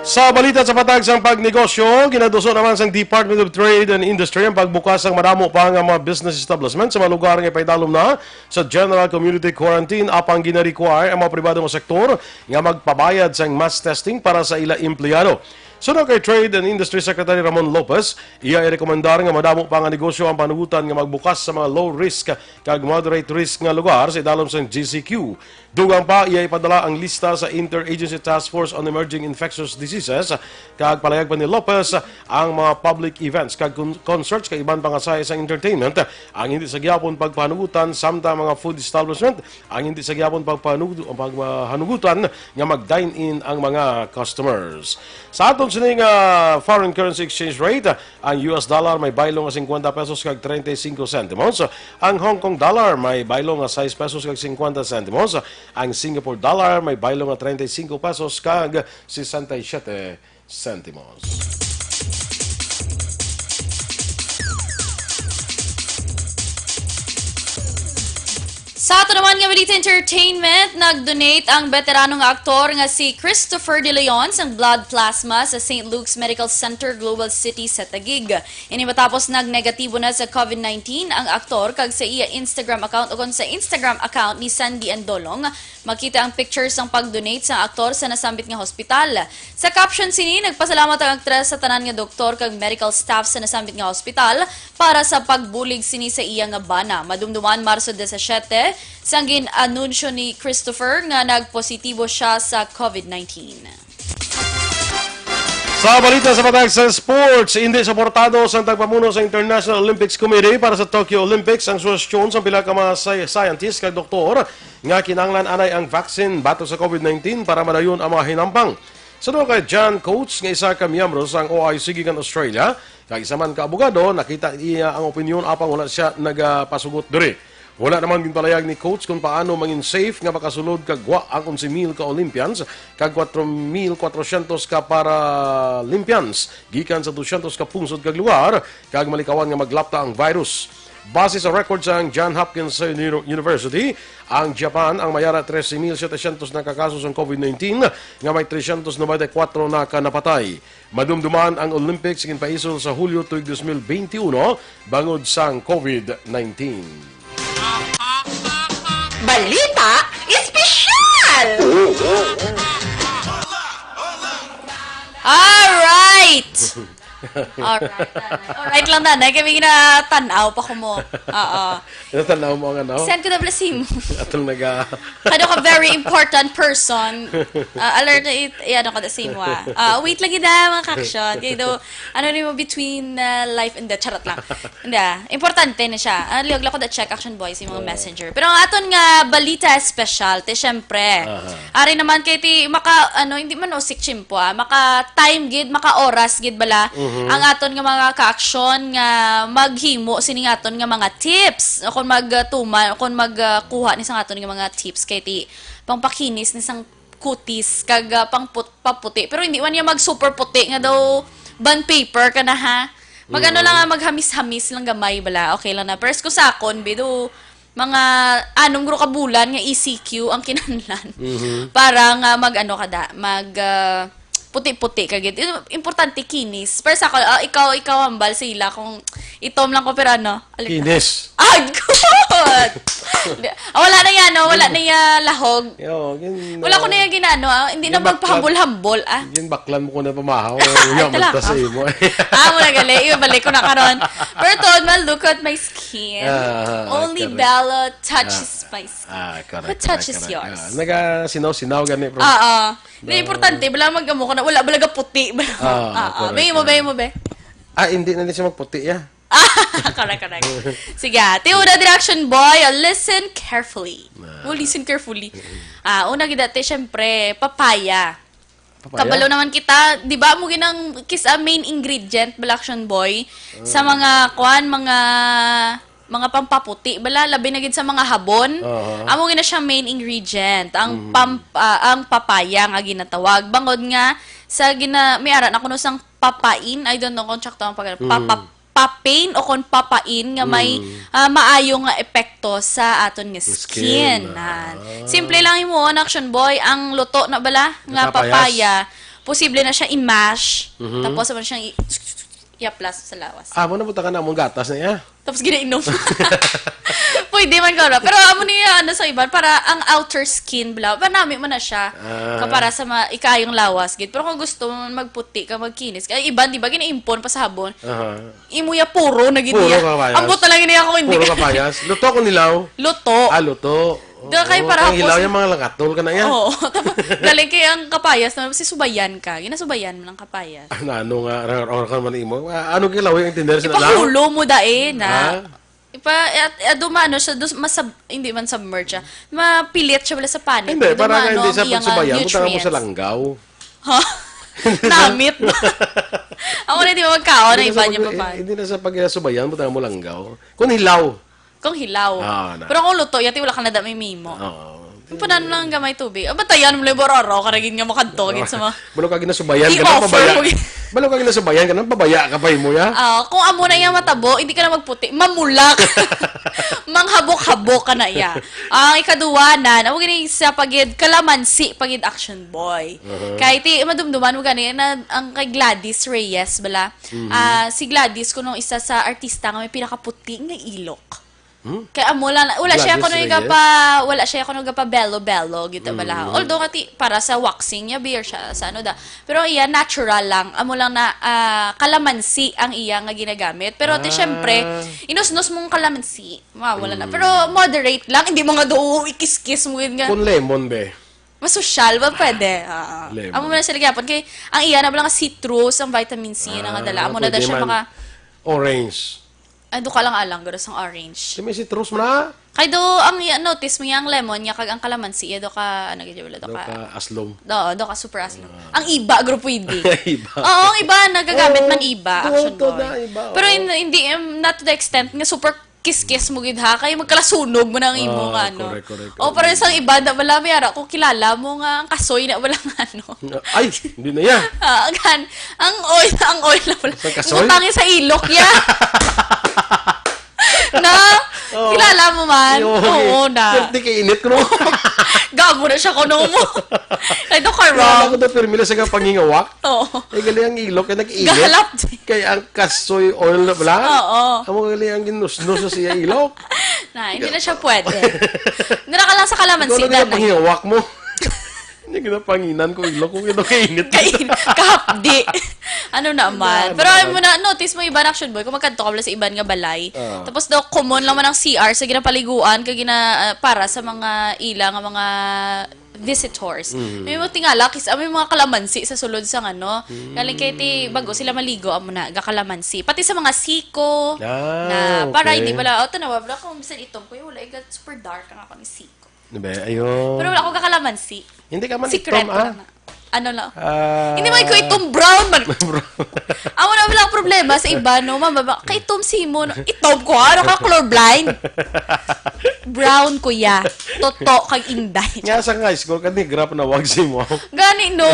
Sa balita sa patag sang pagnegosyo, ginaduso naman sang Department of Trade and Industry ang pagbukas sang madamo pa nga mga business establishment sa mga lugar nga ipaidalom na sa general community quarantine, apang gina-require ang mga pribado nga sektor nga magpabayad sang mass testing para sa ila empleyado. Suno kay Trade and Industry Secretary Ramon Lopez, iya irekomendar nga madamo pa nga negosyo ang panugutan nga magbukas sa mga low risk kag moderate risk nga lugar sa idalom sang G C Q. Dugang pa, iya ipadala ang lista sa Interagency Task Force on Emerging Infectious Diseases, kag palayag pa ni Lopez, ang mga public events kag con-, concerts kag iban pa nga sahi sang entertainment ang hindi sa gihapon pagpahanugutan, samtang mga food establishment ang hindi sa gihapon pagpahanug-, pagpahanugutan nga mag-dine-in ang mga customers. Sa aton sini nga foreign currency exchange rate, ang U S dollar may baylo nga cincuenta pesos kag treinta y cinco centimos, ang Hong Kong dollar may baylo nga sais pesos kag cincuenta centimos, ang Singapore dollar may baylo nga treinta y cinco pesos kag sesenta y siete centimos. Sa ato naman nga balita entertainment, nag-donate ang veterano nga aktor nga si Christopher De Leon sang blood plasma sa Saint Luke's Medical Center Global City sa Taguig. Ini matapos nag-negatibo na sa COVID nineteen ang aktor, kag sa iya Instagram account, ukon sa Instagram account ni Sandy Andolong, makita ang picture sang pag-donate sang aktor sa nasambit nga hospital. Sa caption sini, nagpasalamat ang aktres sa tanan nga doktor kag medical staff sa nasambit nga hospital para sa pagbulig sini sa iya nga bana. Madumduman, Marso disisiete, sang gin-anunsyo ni Christopher nga nagpositibo siya sa COVID nineteen. Sa balita sa patag sa sports, hindi suportado sang tagpamuno sa International Olympics Committee para sa Tokyo Olympics ang suhestyon sang pila ka mga sci-, scientist kag doktor nga kinahanglan anay ang vaccine batok sa COVID nineteen para madayon ang mga hinampang. Suno kay John Coates, nga isa ka miyembro sang O I C gikan Australia, kag isa man ka abogado, nakita niya ang opinyon apang wala siya nagapasugot diri. Wala naman ginpalayag ni Coates kon paano mangin safe nga makasulod kag gwa ang onse mil ka Olympians kag kwatro mil kwatro syentos ka Paralympians gikan sa dusyentos ka pungsod kag lugar kag malikawan nga maglapta ang virus. Base sa record sang John Hopkins Uni-, University, ang Japan ang may ara trese mil setecientos na ka kaso sang COVID nineteen nga may tresyentos nobenta y kuwatro na ka napatay. Madumduman ang Olympics ginpaisol sa Hulyo tuig dos mil benti uno bangod sang COVID nineteen. Balita Espesyal! Alright! Alright, alright lang, nanay. Kami ginatanaw pa ko mo. Oo. Natanaw mo ang ano? Send ko na pala sa imo. Atong naga- Kado ka very important person. Ah, alert na it, i-, ano ka da sa imo, ah. Ah, wait lang gid, ah, mga ka-action. Kaya daw, ano ni mo between, ah, life and death. Charot lang. Hindi, ah. Importante na siya. Ah, liwag lang ko da check action boy sa mga Oo. messenger. Pero ang aton nga balita espesyal, te, syempre. Aha. Ari naman kay ti maka, ano, hindi man usik chimpo, ah. Maka time gid, maka oras gid bala Mhm. ang aton nga mga ka-action nga maghimo sini nga aton nga mga tips. O kung magtuman, o kung magkuha ni sang aton nga mga tips kay ti pangpakinis ni sang kutis kag, ah, pangput-, paputi. Pero hindi man niya mag super puti nga daw bond paper ka na, ha. Mag ano Mhm. lang, ah, maghamis-hamis lang gamay bala. Okay lang na. Pero sa akon, bido, mga anom guro ka bulan nga E C Q ang kinahanglan. Mhm. Para nga mag-ano ka da, mag, ah, puti-puti ka gid. Im-, importante kinis. Pero sa ako, ah, ikaw, ikaw hambal sa ila kung itom lang ko, pero ano, alit-, Kinis. Ah, good! Di, ah, wala na yan, no? Wala na yan, lahog. Yo, gin-, Wala ko na yan ginano, ah. Hindi na Ginbaklan. magpahambol-hambol, ah. Ginbaklan mo ko na pamahaw. Ay, Unya, talaga. magta sa imo. Ah, wala gali. Iyo, balik ko na karon. Pero tuod man, look at my skin. Ah, Only correct. Bella touches Ah. my skin. Ah, correct, Who touches correct, correct. yours? Ah, nagasinaw-sinaw gani, bro. Ah, ah. Hindi, Bro. importante. Bala mag-amo ko na. Wala, bala ga puti. Bala. Ah, Ah, ah. correct, Be mo, be correct. mo, be. Ah, hindi na ni siya magputi, ya. Correct, correct. Sige, ah. Ti una diri, Action Boy, ah, listen carefully. Ah. Oh, listen carefully. Ah, una gid ati, syempre, papaya. Papaya? Kabalo naman kita, di ba, mo ginang kis-, ah, main ingredient bala, Action Boy, sa Mm. mga, kwan, mga, mga pampaputi bala, labi na gid sa mga habon. Aha. Amo gina siya main ingredient, ang Mhm. pam-, ah, ang papaya nga ginatawag. Bangod nga sa gina-, may ara na kuno sang papain, I don't know kung sakto ang pag-, Mhm. papa-, papain o kon papain nga may, Mm. ah, maayo nga epekto sa aton nga Skin, skin. Nan. ah. Simple lang imo, Action Boy, ang luto na bala nga Nga papayas. papaya, posible na siya i-mash. Mhm. Tapos naman siyang i-, i-aplas sa lawas. Ah, mo na butangan na mong gatas na iya. Tapos ginainom. Pwede man ka na. Pero amo niya, ano, sa iban, para ang outer skin, bla, manami man na siya. Ah. Ka para sa ma-, ikaayong lawas, gid. Pero kung gusto mo magputi ka, magkinis ka, ay, iban, di ba, ginaimpon pa sa habon. Aha. Imo ya puro na gid Puro niya. Kapayas. Ambot na lang yun niya kung hindi Puro ka kapayas. Luto kung hilaw? Luto. Ah, luto. Da, kay Oo, para kay hilaw hapos yung mga langatol ka na yan. Oo. Tapos, galing kay ang kapayas na, si subayan ka. Ginasubayan mo ng kapayas. Ah, na, ano nga, ra-, ra-, ra-, ka naman imo? Ah, ano kay hilaw yung intender sa hilaw? Ipahulo mo dai na. Ha? Ipa, at, at dumano siya, dus-, masab-, hindi man submerge siya. Mapilit siya wala sa panit. Hindi, Pero para nga dumano hindi ang sa iyang, ah, pagsubayan, butangan mo sa nutrients. Langgaw. Ha? Namit. Ako na di ba magkaon na Hindi na iba sa niya pag-, pa pa. hindi na sa pagsubayan, butangan mo langgaw. Kung hilaw. Kung hilaw. Ah, na. Pero kung luto, yati wala ka na da may mimo. Oo. Ang panano lang ang gamay tubig. Ah, batayan mo lang, bororo, karagin nga makadto, gid sa mga Balo ka ginasubayan ka na, I-offer pabaya. mo, gid. Balo ka ginasubayan ka na, pabaya ka pa mo, ya? Ah, kung amo na yung matabo, hindi ka na magputi. Mamulak. Manghabok-habok ka na, ya. Ang ikaduwa na, na, gini sa pagid, kalamansi, pagid Action Boy. Uh-huh. Kay ti, madumduman mo gani, na, ang kay Gladys Reyes, bala, Mhm. ah, si Gladys, kuno isa sa artista nga may pinakaputi nga ilok. Hmm? Kay amo lang, wala siya Gladys kuno Reyes? gapa, wala siya kuno gapa bello-bello, gid ta bala. Mm. Although, kati, para sa waxing niya, beer siya, sa ano da. Pero iya, natural lang. Amo lang na, ah, kalamansi ang iya nga ginagamit. Pero, ti, Ah. syempre, inusnos mong kalamansi, mawala na. Mm. Pero moderate lang, hindi mo nga do ikiskis mo gid nga. Kung lemon, be. Mas sosyal, ba pwede? Ah. Lemon. Amo man sila gyapon. Kay, ang iya na lang nga citrus, ang vitamin C na nga dala. Ah, Amo na da pwede siya man. maka- Orange. Ay, do ka lang alang, garo sang orange. Si may citrus mo na? Kay do, ang iya, notice mo niya, ang lemon niya, kag ang kalamansi, iya do ka, ano, gid, wala, do Do ka. ka aslom. Do, do ka super aslom. Ah. Ang iba, garo pwede. Iba. Oo, ang iba, nagagamit Oo, man iba, do, Action to Boy. na, iba, Pero oo. hin-, hindi, em, not to the extent nga super kiskis mo gid, ha, kay magkalasunog mo na ang imo Ah, nga, ano. correct, correct, Oh, correct. pero isang iba, na wala, may ara ko kilala mo nga, ang kasoy na wala nga, ano. Ay, hindi na yan. Ah, ang han-, ang oil, ang oil na pala. Sa kasoy? Ibutangi sa ilok, ya. Na? Oo. Kilala mo man? Ay, oo, Oo, okay. na. Swerte kay init ko, no? Gago na siya, kuno mo. Kaya do ka Kilala wrong. ko do, pirmi na sa pangingawak. Oo. Ay, gali ang ilok, kay nag-init. Gahalap. Kay ang kasoy oil na pala. Oo. Amo gali ang ginusnos sa iya ilok. Na, hindi na siya pwede. Hindi na ka lang sa kalamansi, Ikaw lang nanay. yung pangingawak mo. Hindi ginapanginan ko ilok kung ino kainit. Kain-, kahapdi. Ano naman? Ano Pero naman? alam mo na, notice mo, iban Action Boy, kung magkadto ka wala sa iban nga balay. Ah. Tapos daw, common lang man ang C R sa ginapaliguan, kag gina-, ah, para sa mga ila nga mga visitors. Mhm. May mga tingala, kis-, ah, may mga kalamansi sa sulod sa ano. Mm. Galing kay ti, bago sila maligo, amo na, gakalamansi. Pati sa mga siko, Ah, na, para okay. hindi pala, oh, tanawa, bro, kung bisan itom ko, yung wala, igat super dark ang ako ni siko. Diba? Ayun. Pero wala ko kakalamansi. Hindi ka man Secret itom, ko ah. lang na. Ano lang? Ah. Hindi man ko itom, brown man. Brown. Amo na lang problema sa iba, no? Mababa, kay itom si mo, no? Itom ko, ano ka, colorblind? Brown, kuya. Toto kag inday. Nga sa high school ka, negra pa nawag si mo. Gani, no?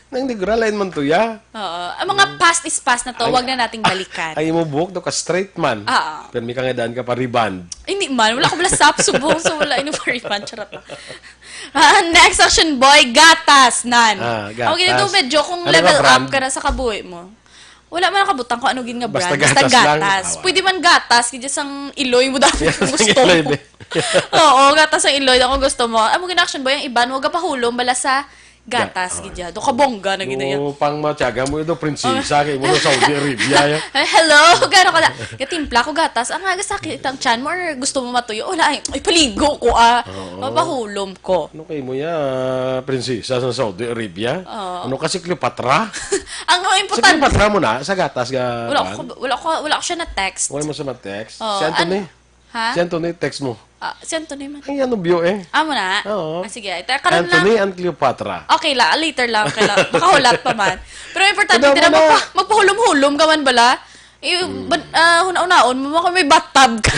Nang negra, lain man to, ya. Oo. Ang mga past is past na to, Ay, wag na nating balikan. Ay, imo buhok do ka straight man. Oo. Pero may kangidaan ka pa rebond. Hindi man, wala ko wala sap subong, so wala ini pa rebond, charot lang. Ah, next Action Boy, gatas, nan. Ah, Ang gatas. ginagawa medyo kung Ano nga level up brand? ka na sa kabuhi mo. Wala man nakabutang kung ano gid nga Basta brand. Basta gatas lang. gatas. Awa. Pwede man gatas, gid sang iloy mo dami Yes, kung gusto iloy mo. din. Oo, gatas ang iloy, ako gusto mo. Amo gid Action Boy, ang iban, wag ka pahulom, bala sa Gatas, gid ya. Do ka bongga na gid ya. No, pang matyaga mo ito, prinsesa, kay mo na Saudi Arabia, ya. Eh, hello, gano ka na? Gatimpla ko gatas. Ang aga sakit ang tiyan mo or gusto mo matuyo? Wala, ay, ay, paligo ko, ah. Oo. Mapahulom ko. Ano kay mo ya, prinsesa sa Saudi Arabia? Oo. Ano ka, si Cleopatra? Ang Sa importante, Cleopatra mo na, sa gatas ga, wala kuan? ko, wala ko, wala ko siya na text. Wala mo sa ma-text? Oo, Si Anthony? an-, ha? Si Anthony, text mo. Ah, si Anthony man. Ang yan ang view eh. Amo na? Oo. Ah, sige. Ito, karon lang. Anthony and Cleopatra. Okay la, later lang. Okay la. Makahulat pa man. Pero importante, Ano tira, mo na? magpa-, magpahulom-hulom ka man bala. Eh, Mm. ban-, ah, huna-unaon mo, maka may bathtub ka.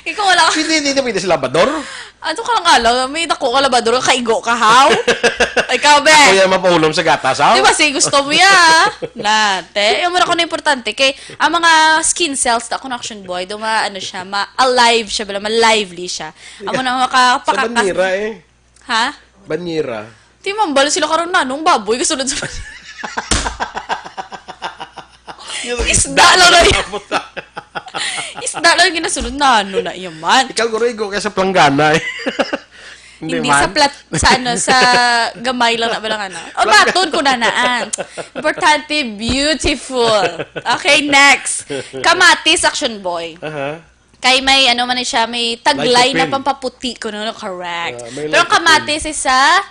Ikaw wala ka. Hindi, hindi na pwede sa labador. Ano ka lang alaw? May dako ka labador, kaigo ka, how? Ikaw, be. Ako yan mapahulom sa gatas, how? Di ba, si gusto mo ya? Na, te. Yung muna ko na importante. Kay, ang mga skin cells, ta, ako na action boy, do ma, ano siya, ma-alive siya, bala, ma-lively siya. Amo na Sa makapakakas. Banira eh. Ha? Banira. Di mambal sila karon na, nung baboy, kasunod sa Yung Isda lang na yun. Isda lang ginasunod na, ano na yaman. Ikaw, guro, igo ka sa planggana eh. Hindi Hindi, sa man. plat-, sa ano, sa gamay lang na ba lang ano. O, Plangga- baton ko na naan. Importante, beautiful. Okay, next. Kamatis, action boy. Aha. Kay may, ano man siya, may taglay na Lycopene. pampaputi ko, no? Correct. Ah, may Pero ang lycopene. kamatis is a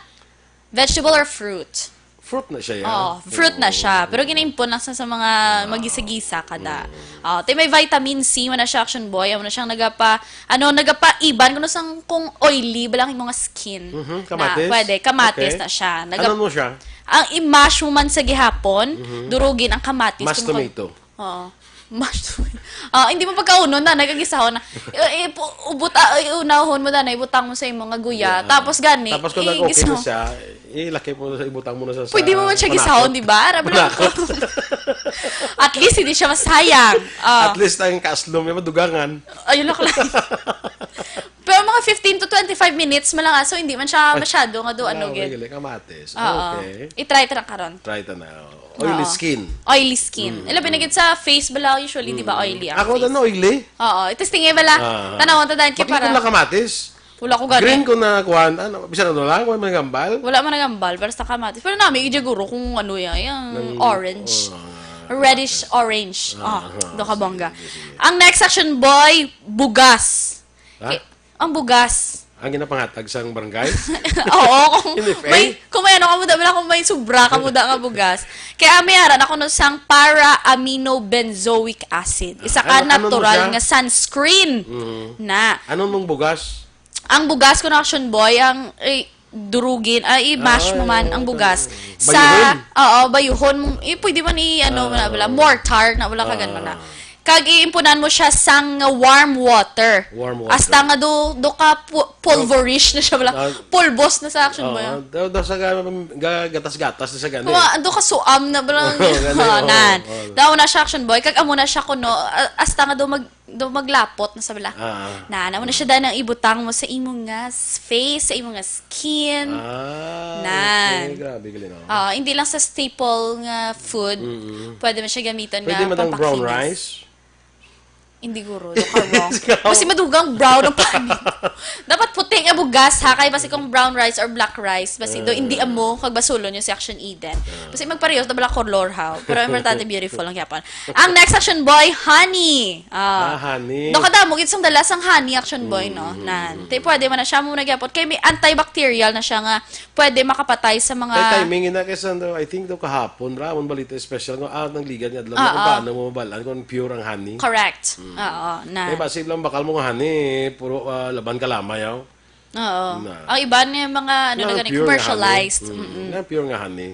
vegetable or fruit? Fruit na siya, ya. Oh, fruit na Oo. siya. Pero ginaimpon lang sa, sa mga magisa-gisa kada. Mm. Oh, tay may vitamin C, wala siya action boy, wala siyang nagapa, ano, nagapaiban kuno sang kung oily ba lang imong skin. Mhm, Na kamatis? pwede, kamatis Okay. na siya. Naga- Ano mo siya? Ang i-mash mo man sa gihapon, Mhm. durugin ang kamatis Mas kuno kag tomato. Oo. Mash to. Ah, hindi mo pagkaunon na, nagagisahon na. I, i, pu-, ubot, ah, i, unahon mo na, ibutang mo sa imo nga guya. Yeah. Tapos gani, Tapos kung i, nag-okay na gisahon. siya, ilaki mo sa, ibutang mo na sa, sa Pwede mo man siya panakot. gisahon, di ba? Aram mo lang Panakot. ko. At least, hindi siya masayang. Ah. At least, ang kaaslom, may madugangan. Ayun lang lang. Pero mga fifteen to twenty-five minutes man lang, ah, so hindi man siya Ay. masyado nga do, ano, Ah, gid. okay, like kamatis. Oo. Okay. I-try ta na karon. Try ta na. Oily Oo. skin. Oily skin. Mm, Ila, mm. binagit sa face bala, usually, di ba, Mm. oily ang Ako, face? ano, oily? Oo. I-testing eh, bala. Ah. Tanawon ta dahil kay Bakit para ko nakamatis? Wala ko gani. Green ko na, kuwan, ano, bisan ano lang, kuwan, may gambal. Wala man nagambal, basta kamatis. Pero nami, ija guro kung ano yan, yung Ng, orange. oh, Reddish orange. Ah, Ah, ah, do ka sige, bongga. sige, sige. Ang next section, boy, bugas. Ha? Ki-, ang bugas. Ang ginapangatag sang barangay? Oo, kung N F A? may, kung may ano ka muda, wala kung may sobra ka muda nga bugas. Kaya may ara na kuno sang para-aminobenzoic acid. Isa Ah, ka ano, ano mo natural siya? nga sunscreen Mhm. na. Ano mong bugas? Ang bugas kuno, action boy, ang, eh, durugin, ay, i-mash Ah, mo man ang oo, bugas. oo. Sa, Bayuhon? oo, bayuhon mo, eh, pwede man i-, ano, Ah, na, wala, oo. mortar, na wala ka Ah. ganun na. Kag iimpunan mo siya sang warm water. Warm water. Hasta nga do, do ka pu-, pulverish na siya, wala. Ah. Pulbos na sa action mo Oo, yan. do, do sa ga-, ga-, gatas-gatas na sa gani. Kuma, do ka suam na, wala. Oo, gani, Ah, oo, nan. oo. Daw na siya, action boy. Kag amo na siya kuno, ah, hasta nga do mag-, do maglapot na sa bala. Ah. Na, amo na siya dahil ang ibutang mo sa imo nga s-, face, sa imo nga skin. Ah, Nan. okay. Grabe, galing, oh. Ah, hindi lang sa staple nga food, Mm-mm. pwede mo siya gamiton Pwede nga man ang brown pampakhinis. rice? Hindi, guro. Look ka wrong. Ikaw. Kasi madugang brown ang panit. Dapat puti nga bugas, ha? Kaya basi kung brown rice or black rice, basi do, Ah. hindi amo, kag basulon yung section Eden. Ah. Basi magpareho, tabla color, ha? Pero importante, beautiful ang yapon. Ang next, action boy, honey. Ah. Ah, honey. Do kadamo gid sang dala sang honey, action boy, no? Mm, Nan. mm, Te, mm. pwede man na siya muna gyapon. Kay may antibacterial na siya nga pwede makapatay sa mga Kay timing na kay sa, I think, do kahapon, ra, amon balita special nga, ah, nang ligad nga adlaw, Ah, kung ah. paano mo mabalaan kung pure ang honey. Correct. Mm. Oo, Nan. Kay basi lang bakal mo nga honey, puro, ah, laban ka lamay, yaw. Oo. Na. Ang iba niya mga, ano, Nga na gani, pure nga commercialized. honey. Mm. Mm-mm. Nga pure nga honey.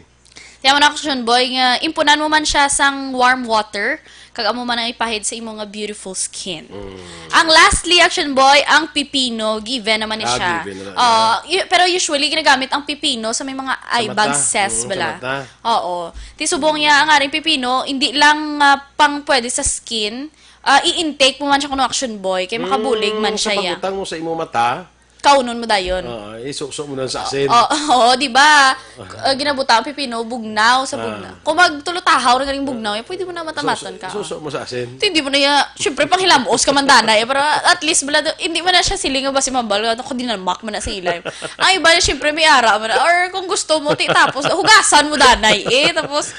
Kaya mo na, action boy, nga impunan mo man siya sang warm water, kag amo man ang ipahid sa imo nga beautiful skin. Mm. Ang lastly, action boy, ang pipino, given naman ni Ah, siya. given na, Oo, yeah. y-, pero usually ginagamit ang pipino sa may mga eye Sa mata. bags, Mm, sa bala. mata. Oo. Ti subong niya, ang aring pipino, hindi lang, ah, pang pwede sa skin, ah, i-intake mo man siya kuno, action boy, kay makabulig Mm, man sa siya, ya. pagbutang mo sa imo mata, kaunon mo dayon. Ah, isuso mo na sa asin. Oo, oo, di ba? Ah, ginabuta ang pipino, bugnaw sa Ah. bugnaw. Kung magtulutahaw na galing bugnaw, eh, pwede mo na matamaton ka. Suso mo sa asin. Hindi mo na ya, syempre, panghilamos ka man, danay, eh, pero at least, bala, hindi man na siya siling nga basi mabal, ako dinamak man na sa ilay. Ang iba na, syempre, may ara man na. Or kung gusto mo, ti, tapos, hugasan mo, danay, eh. Tapos,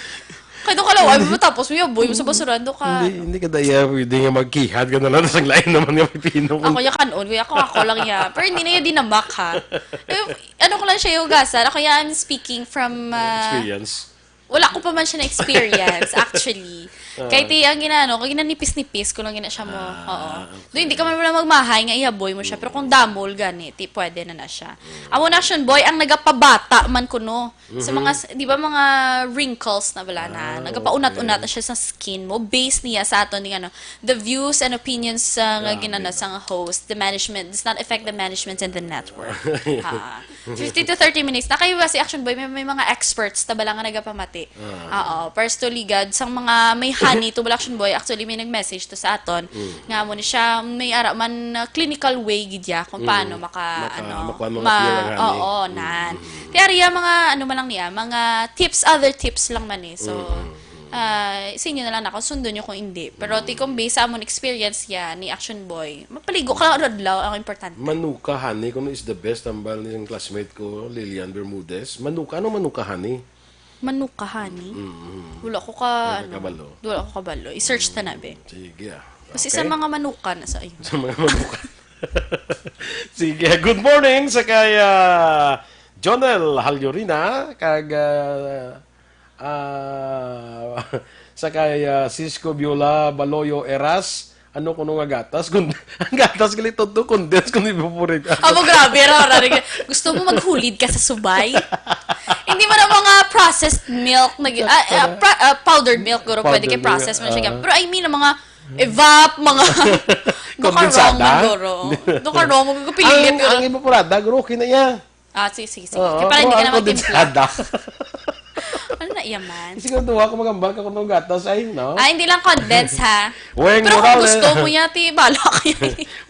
kaya doon ka laway mo, tapos mo yaboy mo sa basurahan, doon ka. Hindi, hindi ka daya, pwede nga magkihad ka na lang, sang lain naman nga pipino. Ako ya kanon, kuya, ako, ako lang ya. Pero hindi na ya dinamak, ha. Kaya, ano ko lang siya yung hugasan. Ako ya, I'm speaking from, ah, Experience. Wala ko pa man siya na-experience, actually. Ah. Kaya ti, ang ginano, kaya ginanipis-nipis ko lang gina siya mo. Ah, Oo. okay. Doon, hindi ka man wala magmahay nga ihaboy mo siya. Pero kung damol, gani, ti, pwede na na siya. Amo na, Action Boy, ang nagapabata man kuno. Sa mga, Mhm. s-, di ba, mga wrinkles na wala na. Ah, Nagapaunat-unat okay. na siya sa skin mo. Base niya sa aton ni, ano, the views and opinions sa nga Grabe ginana na. Sa nga host, the management does not affect the management and the network. Ah. Fifteen to thirty minutes. Nakayo ba si Action Boy? May, may mga experts na bala nga nagapamati. Ah. Oo. First to ligad, sang mga may honey to bala Action Boy, actually, may nag-message to sa aton. Mm. Nga mo ni siya, may ara man, uh, clinical way gid ya kung Mm. paano maka, Maka-, ano, makuha mga ma-, pure ang honey. Oo, Mm, nan. mm, mm. Ti ari ya mga, ano man lang niya, mga tips, other tips lang man eh. So, Mm, mm, mm. ah, sa inyo na lang na kung sundon nyo kung hindi. Pero ti kung based sa amon experience ya ni Action Boy, mapaligo ka lang adlaw ang importante. Manuka honey, kuno is the best, tambal ni ang classmate ko, Lilian Bermudez. Manuka, ano manuka honey? Manuka honey? Mm, mm. Wala ko ka, Wala ka ano, kabalo. Wala ko kabalo. I-search ta na, be. Sige, ah. Kasi Okay. sa mga manuka na sa iyo. Sa mga manuka. Sige, good morning sa kay, ah, Jonel Halyurina, kag, ah, ah, sa kay, ah, Cisco Biola Baloyo Eras, ano kuno nga gatas? Kun-, ang gatas gali to, to, condensed kuno ibuburit. Amo, grabe, ra, ra, ra, gusto mo maghulid ka sa subay? Hindi man ang mga processed milk, nag-, ah, ah, pra-, ah, powdered milk, guro, pwede kay Powdered milk, processed man siya. Ah. Pero I mean, ang mga evap, mga Kondensada? Dukarong, guro. Dukarong, magpipililit, Ang, guro. Ang evaporada, guro, okay na iya. Ah, sige, sige, sige. Oo, Kaya pala hindi ka ang naman timpla. Kondensada. Ano na iya man? Siguro duha ko magambal ka kung gatas ay, no? Ah, hindi lang condensed, ha? Weng Pero kung Morales. Gusto mo niya, ti, bala kayo.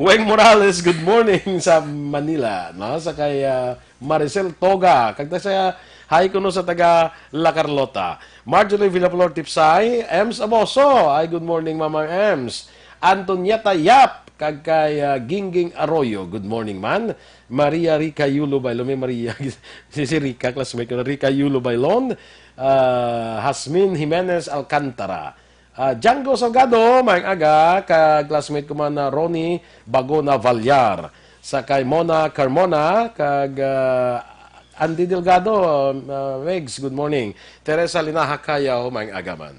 Weng Morales, good morning sa Manila, no? Sa kay, ah, Maricel Toga, kag ta sa hi kuno sa taga La Carlota. Marjorie Villaflor Tipsay, Ems Aboso. Ay, good morning, Mama Ems. Antonieta Yap, kag kay, ah, Gingging Arroyo. Good morning, man. Maria Rica Yulo Bailon. May Maria, si, si Rica, classmate ko na. Rica Yulo Bailon. Ah, Hasmin Jimenez Alcantara. Ah, Django Salgado, maayong aga, kag classmate ko man na Ronnie Bagona Vallar. Sa kay Mona Carmona, kag, ah, Andy Delgado, ah, Megs, good morning. Teresa Linaha Cayaw, maayong aga man.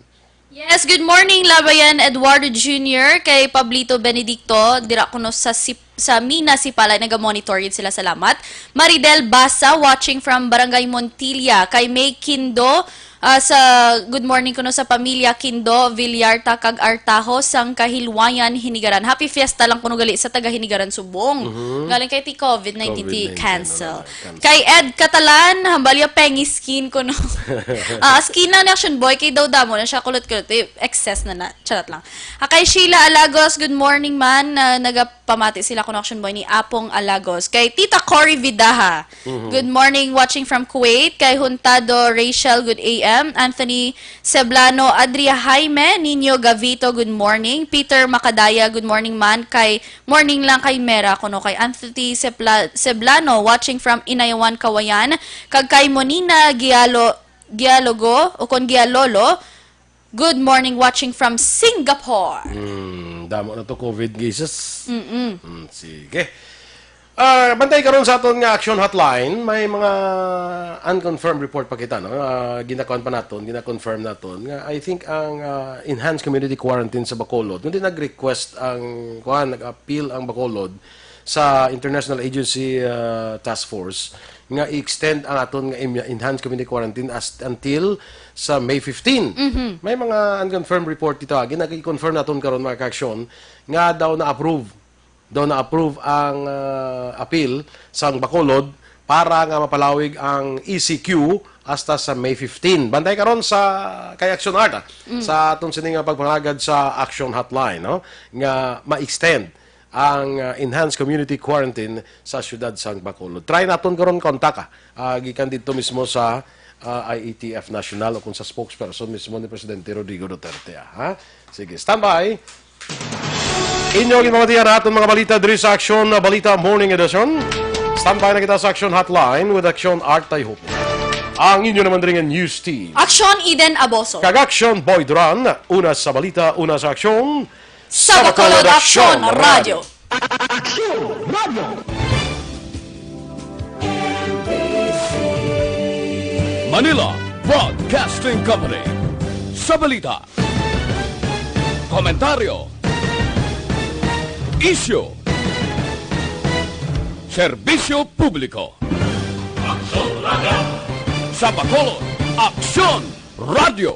Yes, good morning, Labayan Eduardo Junior, kay Pablito Benedicto, dira kuno sa Sip-, sa Mina, Sipalay, naga-monitor gid sila, salamat. Maridel Basa, watching from Barangay Montilla, kay May Kindo, ah, sa, good morning kuno sa pamilya Kindo, Villarta, kag Artajo, sang Kahilwayan, Hinigaran. Happy Fiesta lang kuno gali sa taga Hinigaran subong. Mhm. Galing kay ti covid nineteen ti COVID nineteen cancel. Cancel. Kay Ed Catalan, hambalya pengi skin kuno. Ah, skin na ni Action Boy, kay daw damo na siya, kulot-kulot, eh, excess na na. Charot lang. Ah, kay Sheila Alagos, good morning man. Ah, nagapamati sila kuno Action Boy ni Apong Alagos. Kay Tita Cory Vidaha, Mhm. good morning, watching from Kuwait. Kay Huntado Rachel, good A M. Anthony Seblano, Adria Jaime, Nino Gavito, good morning. Peter Macadaya, good morning man. Kay morning lang kay Mera, kuno kay Anthony Sepla-, Seblano, watching from Inayawan, Kawayan. Kag kay Monina Gialo-, Gialogo, o kon Gialolo, good morning, watching from Singapore. Hmm, damo na to covid cases. Mm-mm. Hmm, sige. Ah, bantay karon sa aton nga action hotline, may mga unconfirmed report pa kita, no? Ah, ginakuan pa naton, gina-confirm naton nga I think ang, ah, enhanced community quarantine sa Bacolod, kundi nag-request ang, kuan, nag-appeal ang Bacolod sa International Agency, ah, Task Force nga i-extend ang aton nga im-, enhanced community quarantine as, until sa May fifteen. Mhm. May mga unconfirmed report dito, ah. Gina-confirm naton karon, mga ka-aksyon, nga daw na-approve daw na-approve ang, ah, appeal sang Bacolod para nga mapalawig ang E C Q hasta sa May fifteen. Bantay karon sa kay Action Art, ah, Mm. sa aton sini nga pagpangagad sa Action Hotline, no? Nga ma-extend ang, ah, enhanced community quarantine sa siyudad sang Bacolod. Try naton karon kontaka, ah, gikan didto mismo sa, ah, I A T F National o kung sa spokesperson mismo ni Presidente Rodrigo Duterte, ah, ha? Sige, standby. Inyo ginpamatian aton mga balita diri sa Aksyon Balita Morning Edition. Standby na kita sa Aksyon Hotline with Aksyon Art Tayhop. Ang inyo naman diri nga news team. Aksyon Eden Aboso. Kag Aksyon Boy Duran, una sa balita, una sa aksyon. Sa Bacolod Aksyon Radyo. Manila Broadcasting Company. Sa balita, komentaryo, isyu, serbisyo publiko. Sa Bacolod, Aksyon Radyo.